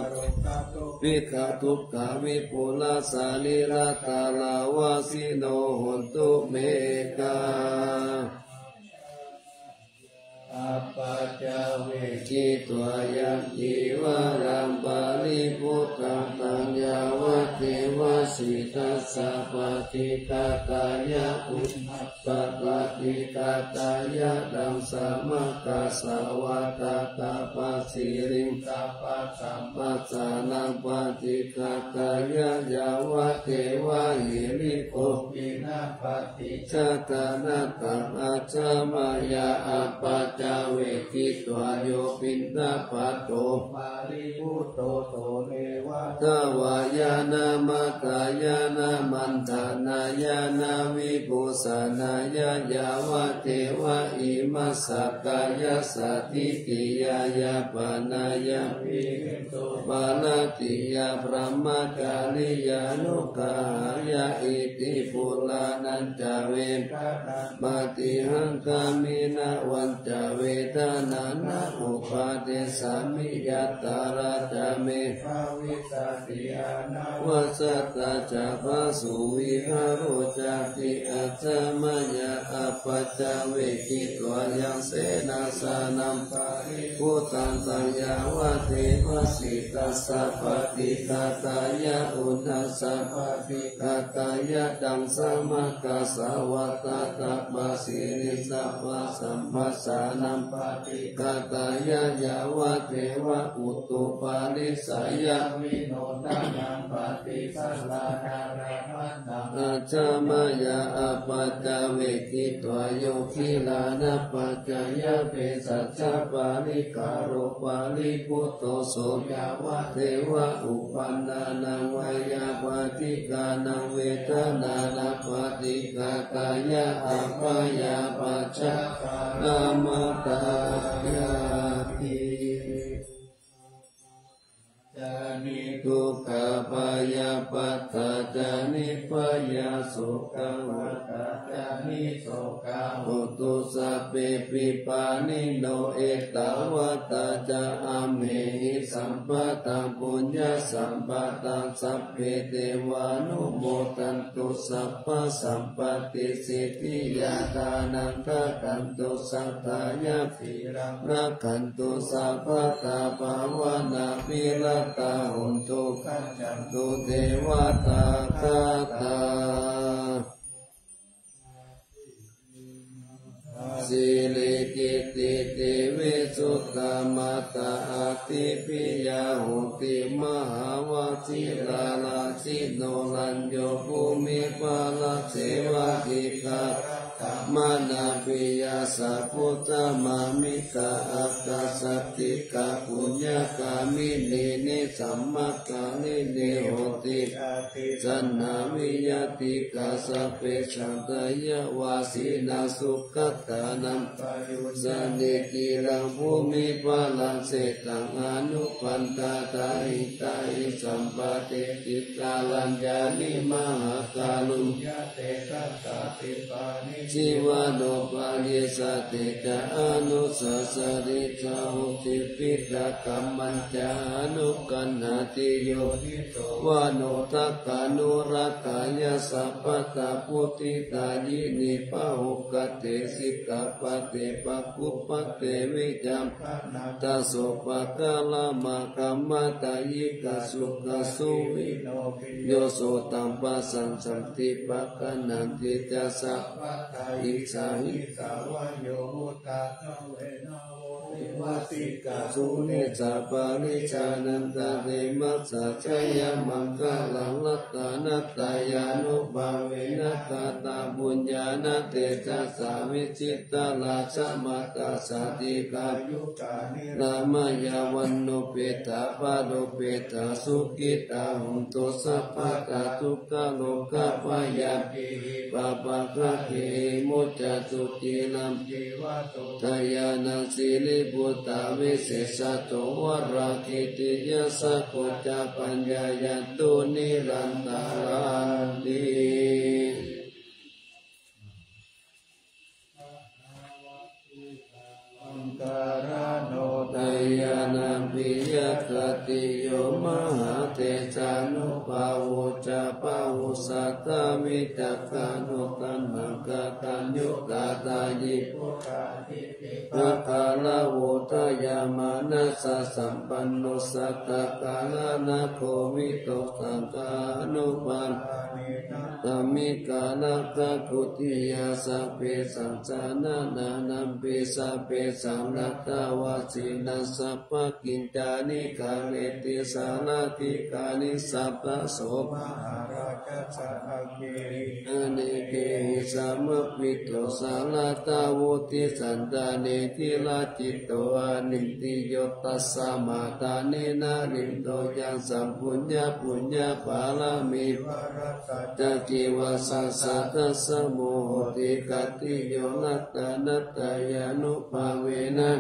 Dukkhā dukkhā vipurā sārīrikā dānādino hontu mettā. Appaccavekkhitvā yaṃ cīvaraṃ paribhuttaṃ taṃ yāvadeva sītassa paṭighātāya uṇhassa paṭighātāya taṃ samāgatāpasiriṃ sabbasamphassānaṃ paṭighātāya yāvadeva hirikopinapaṭi ghātā. Na taṃ ācameyya appaccavekkhitvā yo piṇḍapāto paribhutto so neva davāya na madāya na maṇḍanāya na vibhūsanāya yāvadeva imassa kāyassa ṭhitiyā yāpanāya vihi so paratīya brahmacariyānuggahāya. Iti purāṇañca vedanaṃ paṭihaṅkhāmi navañca vedanaṃ na uppādessāmi yātrā ca me bhavissati anavajjatā ca phāsuvihāro cāti. Ācameyya appaccavekkhitvā yaṃ senāsanaṃ paribhuttaṃ yāvadeva sītassa paṭighātāya, uṇhassa paṭighātāya, taṃsamakasavātātapasiriṃsapasamphassānaṃ paṭighātāya, yāvadeva utuparissayavinodanaṃ paṭisallānārāmatthaṃ ajja mayā apaccavekkhitvā, yo gilānapaccayabhesajjaparikkhāro paribhutto, so yāvadeva uppannānaṃ veyyābādhikānaṃ vedanānaṃ paṭighātāya, abyāpajjhaparamatāyāti. Ca niddukkhā bhayappattā ca nibbhayā, sokavutā ca nissokā hontu sabbepi pāṇino. Ettāvatā ca amhehi sambhataṃ puññasampadaṃ, sabbe devānumodantu sabbasampattisiddhiyā. Dānaṃ dadantu saddhāya, sīlaṃ rakkhantu sabbadā, bhāvanābhiratā hontu, gacchantu devatāgatā. Sīle kitti tevisuddhā, mātā ādi piyā hoti, mahāvajirārājino, rañño bhūmiparajevādikā, gāmānāpiyā sakuddhamāmikā, aggāsaṭṭhikā puññagāminī, nisammakāyinī honti, atītannāvīyattikā, sabbe sattā yāvajjhānā, sugatānaṃ payujjhanti, khīlaṃ bhūmiparajitaṃ, anupaṇṇātā hitāhi, sampāteti kāraññāni, mahākāruññate sattā, jīvanuparissaye ca, anussasati saho, jīvitakammacca anukañhāti, yo jito vāno, taṃ anurakkhe, yassa pātā pūtidayini, pahukkhate sikkhāpade, pākkhupate vijjāpana, sopakarama kammadāyikā, sukhā suvinobbe, yo so taṃ pasaṃsati, paggaṇhati ca sabbadā, hissa hissa vāyo vuṭṭhāso, vena vo devasiddhasū, necca parijānantaremassa, jayamaṅgalaṃ. Ratanattayānubhāvena, kataṃ puññānaṃ tejasā, vijitā rakkhamātā, sādhikā yukkhā niramāya, vaṇṇuppetā balūppetā, sukhitā hontu sabbadā. Dukkharogabhayā pāpaggahehi, muccantu khīlaṃ, jīvatu dayānaṃ. Siribhūtā visesato, varā kitiyā sakko ca, paññāya tu nirantarāni. Maṅgalāno dayānapiyagatiyo, mahātejānubhāvo ca, bāhussatthā vicakkhaṇo, taṇhaṅkataññukā dāyī puttadīpi, gaggālavo dayāmanassasampanno, santakāraṇaṃ khovito, saṅghānubhāvena, dhammikā rakkhā kutiyā, sabbesaṃ janānānampi, sabbesaṃ laddhā vajiraṃ. Sabbakiccāni kareti, sārathikā nissabaso, mahārājassa aṅgehi, anekehi samāhito, saratā buddhisandāne, dhīra citto anindriyo, tasmā dāne na liṅganti. Yaṃ saṃ puññaṃ puññapāramī, ca cīvasāsā, tasmo hoti khattiyo, ratanattayānubhāvena,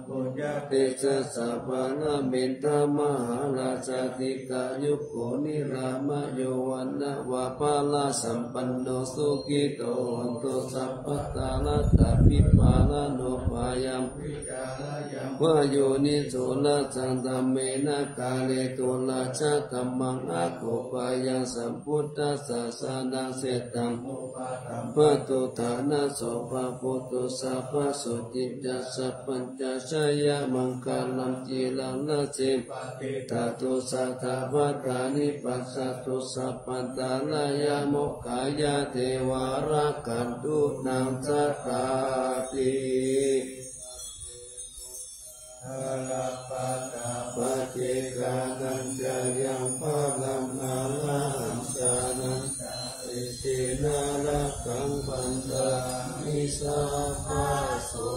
puññatejasā, pāramī dhamma mahārājā, dīghāyuko niramāyo, vaṇṇaṃ va balasampanno, sukhito hotu sabbadā. Laddhābhipālano bhayaṃ, vītarāyā Yāva yoniso rajjhaṃ dhammena kāretvā rajadhammaṃ akoppayaṃ sambuddhasāsanaṃ seṭṭhaṃ paṭṭhappato ṭhānaso pāpūto sabbasotthi ca sabbaññā jayamaṅgalaṃ. Ciraṃ raṭṭhe patiṭṭhāto sadā varaṇaṃ pasādo sabbantarāyā mokkhaṃ yātvā rakkhantu naṃ sadāti. Paccekānañca yaṃ balaṃ arahantānañca tejena rakkhaṃ bandhāmi sabbaso.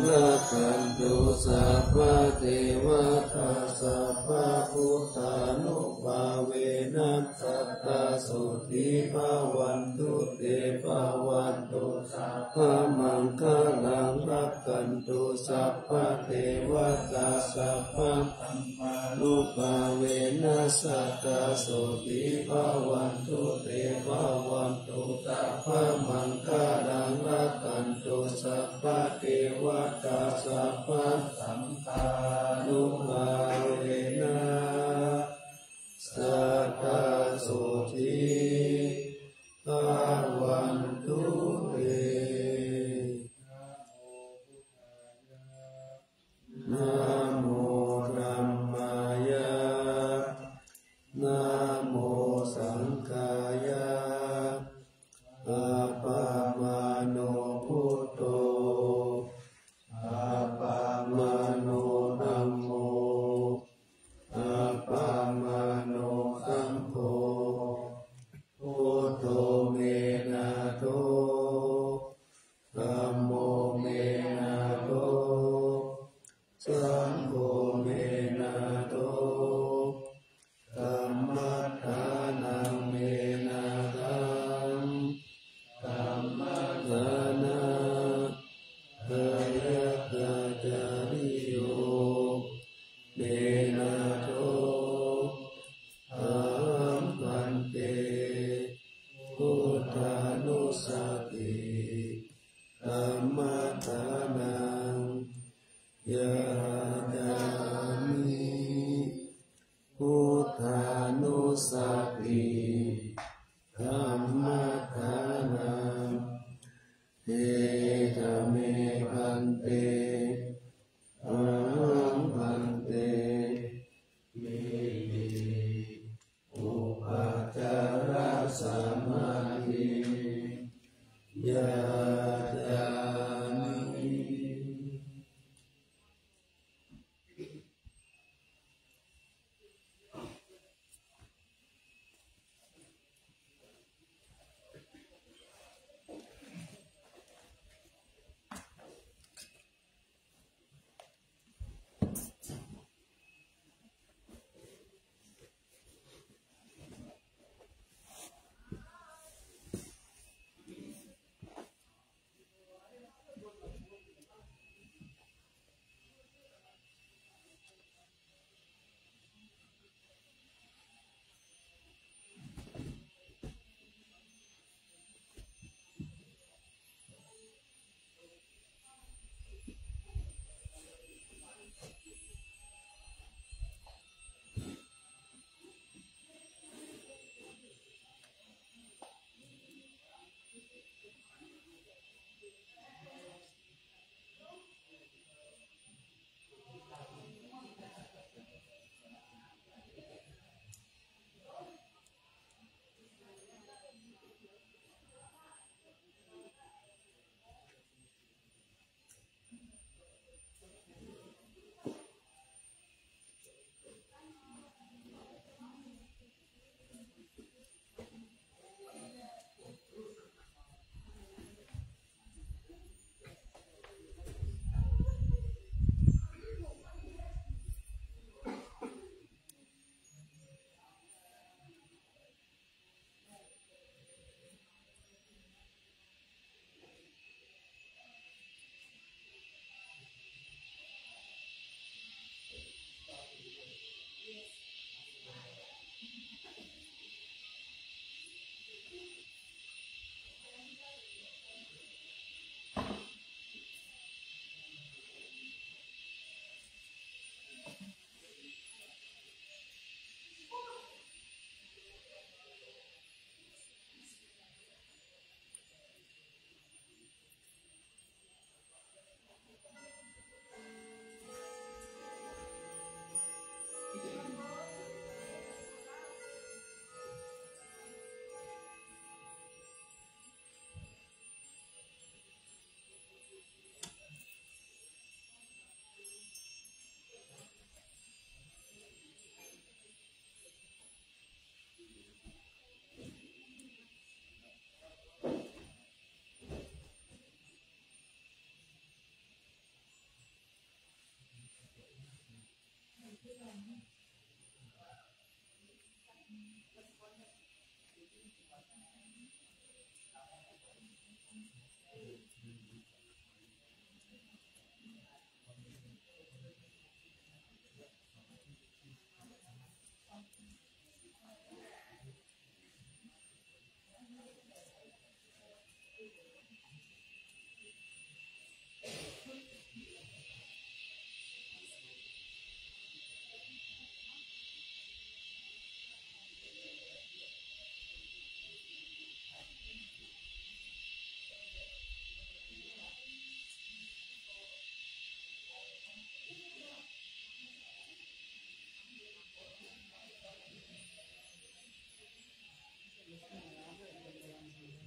Rakkhantu sabbadevatā sabbabuddhānubhāvena sadā sotthī bhavantu te. Bhavatu sabbamaṅgalaṃ rakkhantu sabbadevatā sabbadhammānubhāvena sadā sotthī bhavantu te. Bhavatu sabbamaṅgalaṃ rakkhantu sabbadevatā sabbasaṅghānubhāvena sadā sotthī bhavantu te. Namo dhammāya, namo saṅghāya. Appamāṇo buddho, appamāṇo dhammo, appamāṇo saṅgho. Buddho me nātho, dhammo me nātho, saṅgho me nātho. Dhammaddhānaṃ me nāthaṃ, dhammaddhāna dhammaddhānācariyo me nātho. Ahaṃ bhante buddhānussati dhammaddhānaṃ yācāmi. Buddhānussati dhammaddhānaṃ. Etha me bhante, ahaṃ bhante, iti upācarasamādhiṃ yācāmi.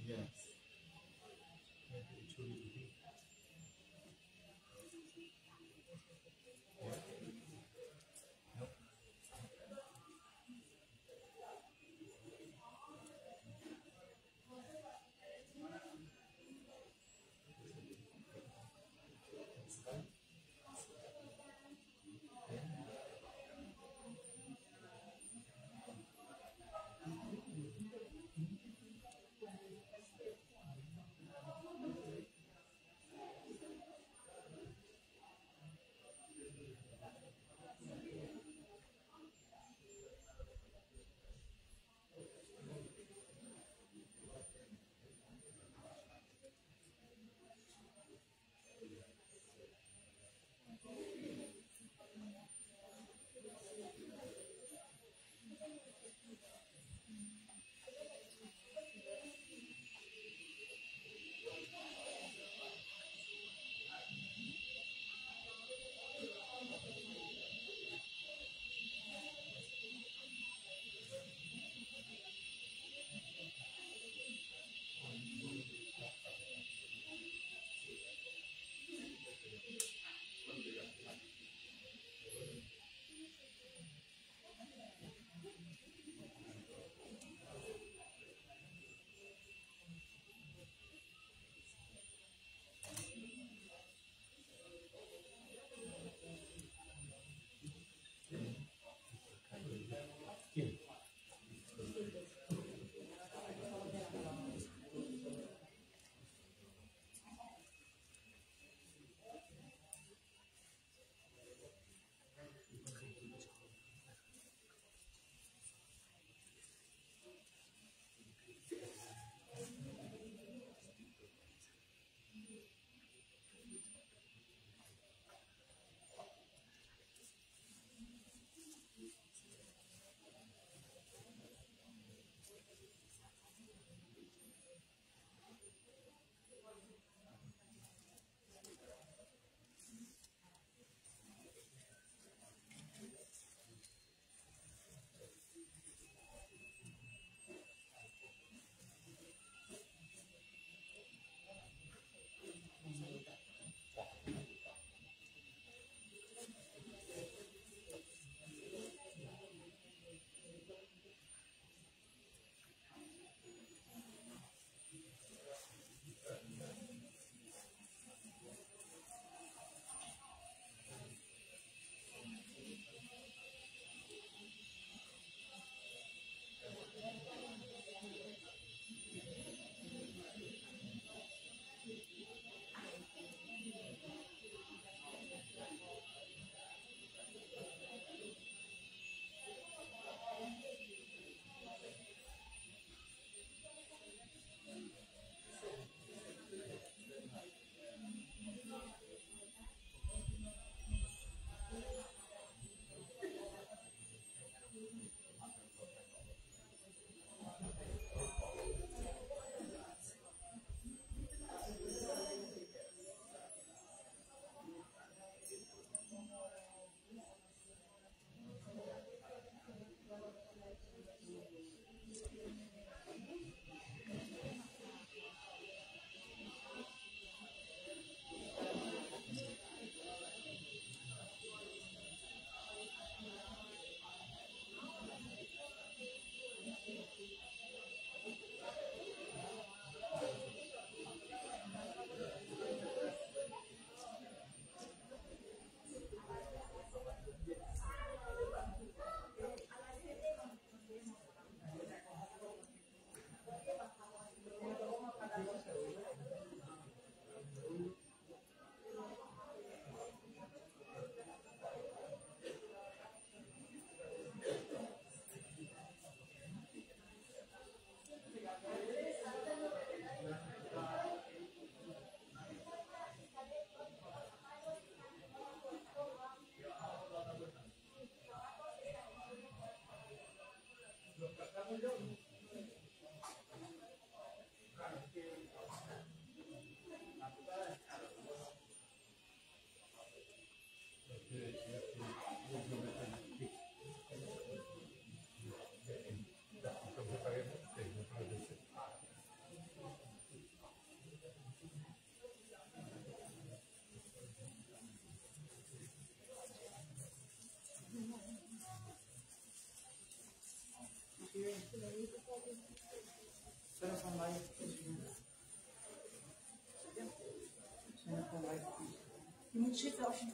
Yes. Actually, 你们吃早饭。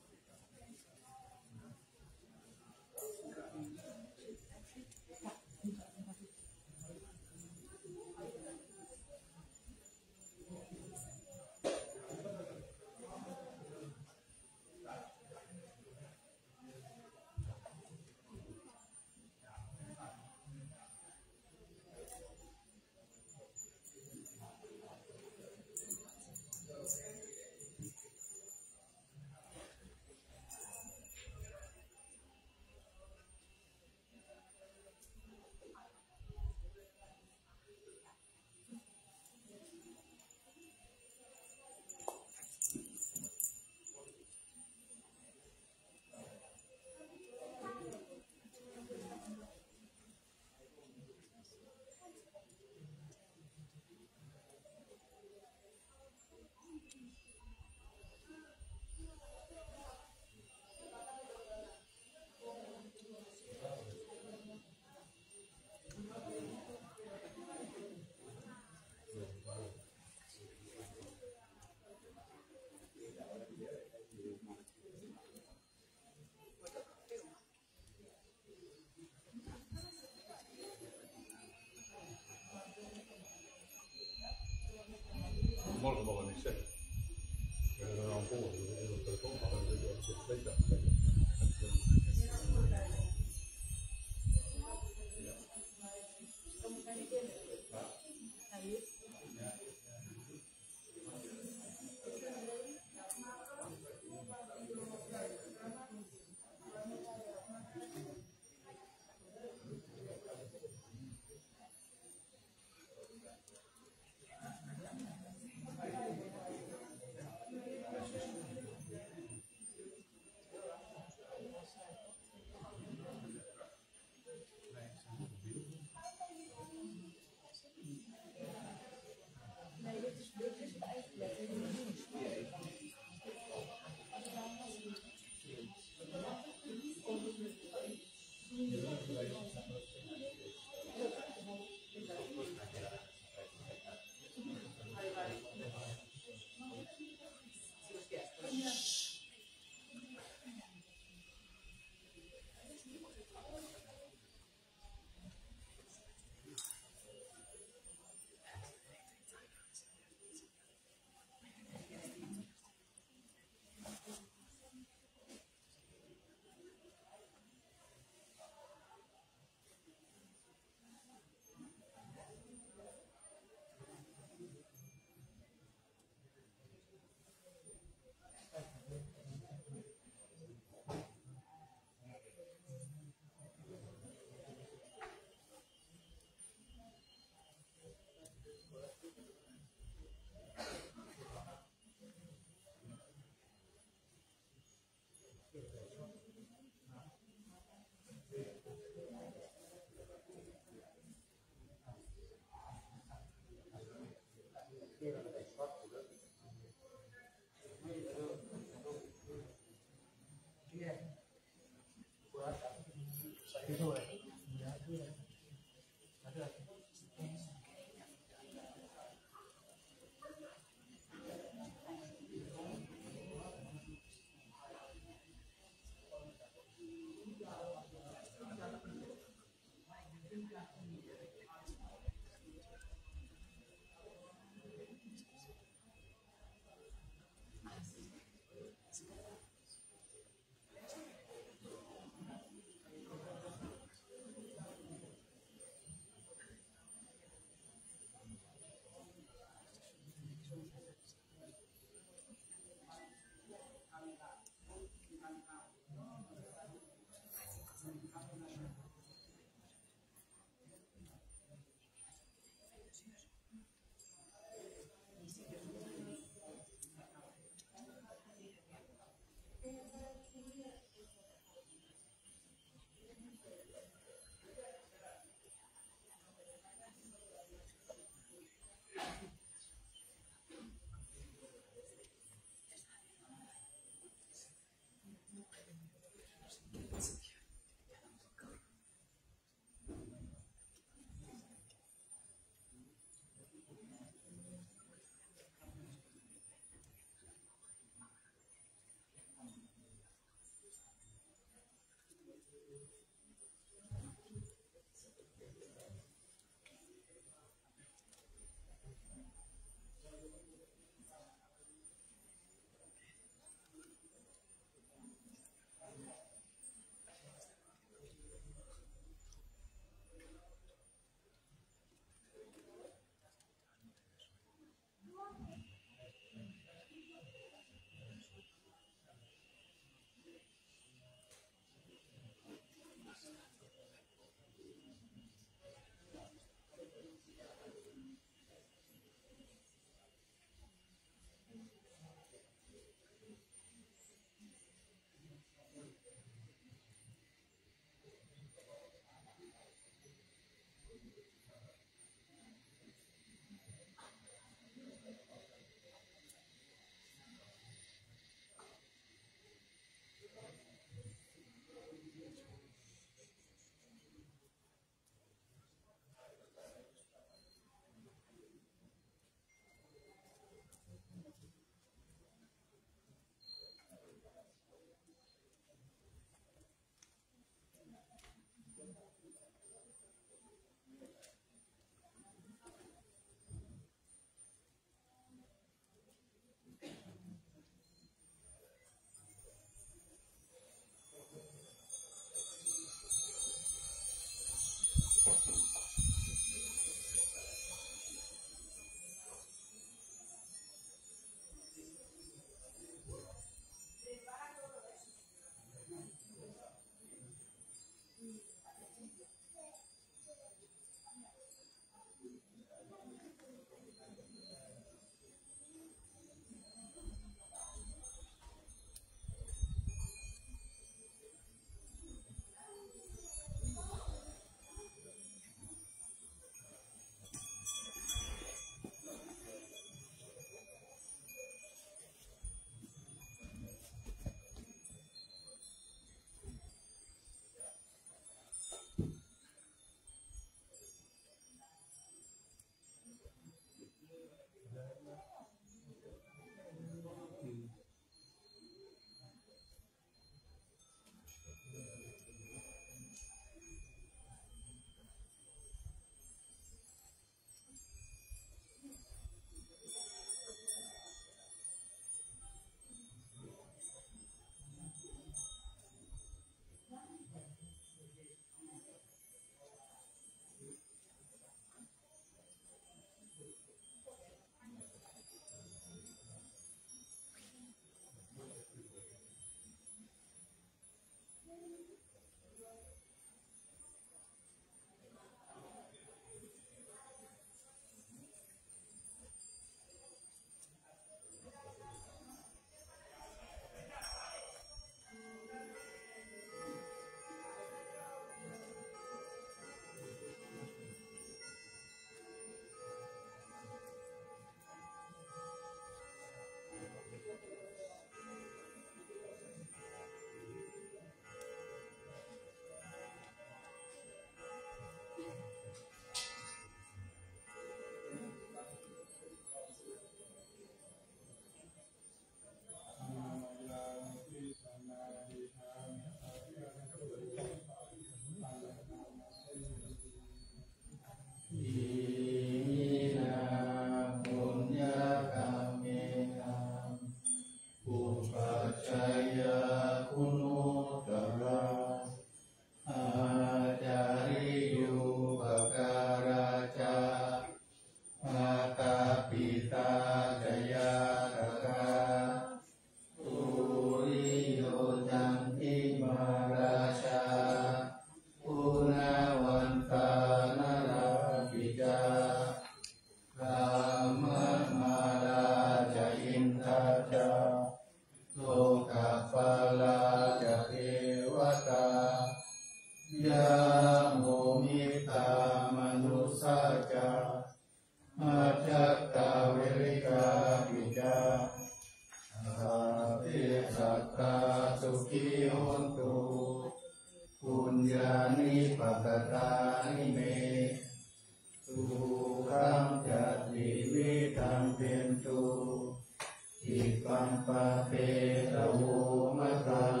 pāpetha vomataṃ.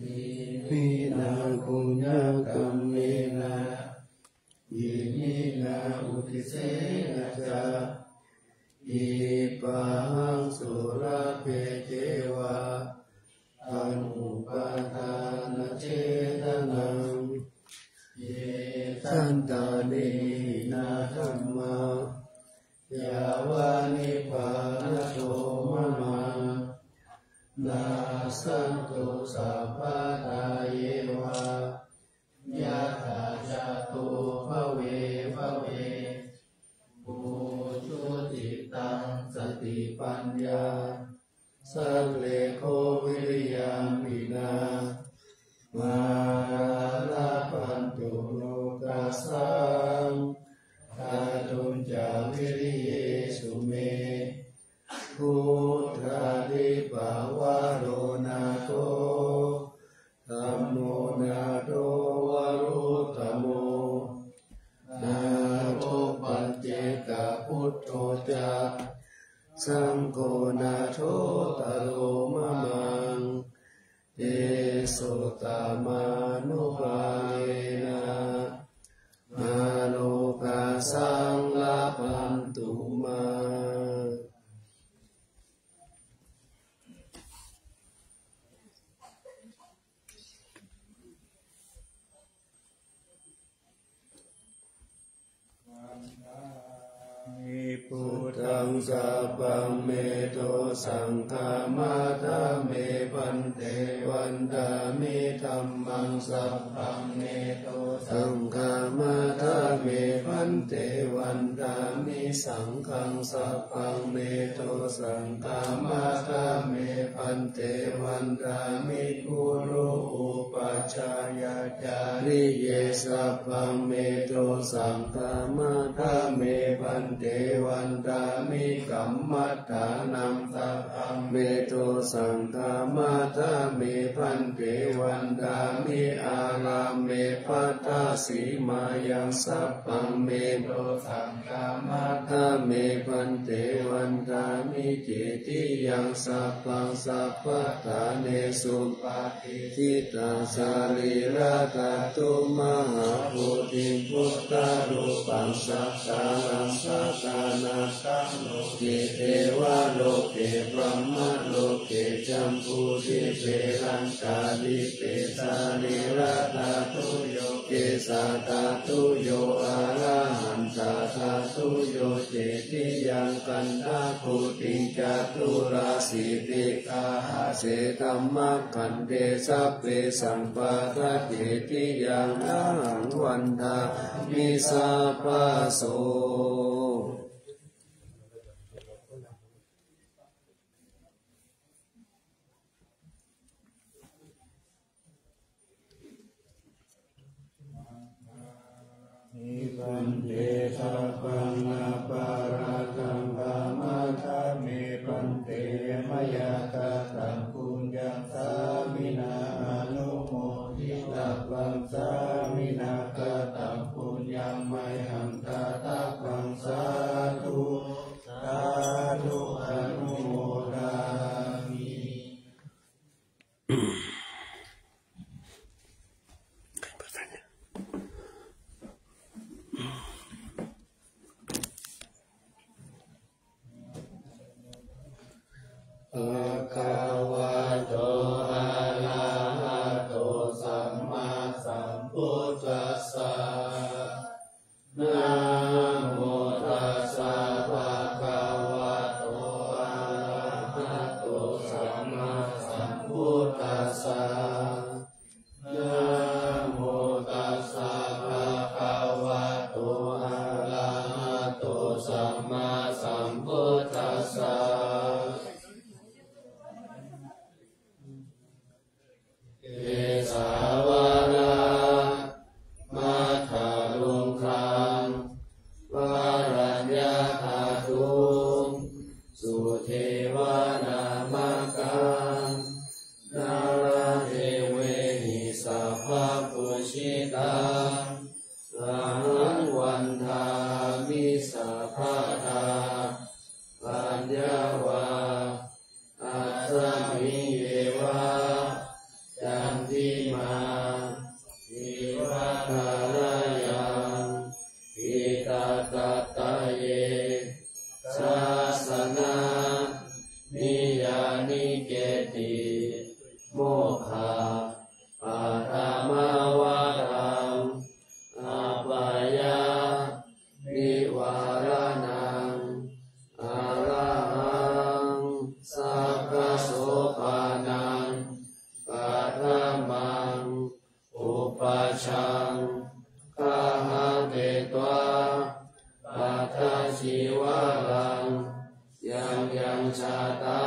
Iminā puññakammena, iminā uddisena ca, khippāhaṃ sulabhe ceva, taṇhupādānachedanaṃ. Ye santāne hīnā dhammā, yāva nibbānato mamaṃ, nassantu sabbadā yeva, yattha jāto bhave bhave. Ujucittaṃ satipaññā, sallekho viriyamhinā, mārā labhantu nokāsaṃ, kātuñca viriyesu me. Buddhādhipavaro nātho, dhammo nātho varuttamo, nātho paccekabuddho ca, saṅgho nāthottaro mamaṃ. Tesottamānubhāvena, mārokāsaṃ labhantu mā. Buddhaṃ sabbaṃ me dosaṃ khamatha me bhante, vandāmi dhammaṃ sabbaṃ me dosaṃ khamatha me bhante, vandāmi saṅghaṃ sabbaṃ me dosaṃ khamatha me bhante, vandāmi guru upajjhāyācariye sabbaṃ me dosaṃ khamatha me bhante, vandāmi kammaṭṭhānaṃ sabbaṃ me dosaṃ khamatha me bhante, vandāmi ārāme baddhasīmāyaṃ sabbaṃ me dosaṃ khamatha me bhante, vandāmi cetiyaṃ sabbaṃ sabbaṭṭhānesu paṭi ṭhitā sarīradhātu mahābodhiṃ buddharūpaṃ sakkāraṃ sadā nataṃ loke devaloke brahmaloke jambudīpe laṅkādīpe sarīradhātuyo kesādhātuyo arahantādhātuyo cetiyaṃ gandhakuṭiṃ caturāsīti gāhase dhammakkhandhe sabbesaṃ pattacetiyaṃ ahaṃ vandāmi sabbaso. Bhante sabbaṃ aparādhaṃ khamatha me bhante, mayā kataṃ puññaṃ sāminā anumoditabbaṃ, sāminā kataṃ puññaṃ mayhaṃ dātabbaṃ, sādhu sādhu anumodāmi. Bhagavato arahato sammāsambuddhassa. Namo tassa bhagavato arahato sammāsambuddhassa. Namo tassa bhagavato arahato sammāsambuddhassa. Kesavāna matthaluṅgaṃ varaññāgatuṃ sudevanāmakam nāḷāgiriṃ sabbaṃ pūjitaṃ ahaṃ vandāmi sabbadā. Paññā vā niyyānike'ti mokkhapaṭhamavaraṃ abyāpannivāraṇaṃ arahaṃ sakkasopanam paṭhamaṃ upajjhaṃ gahaṃ petvā pattacīvaraṃ yaṃ yaṃ jātā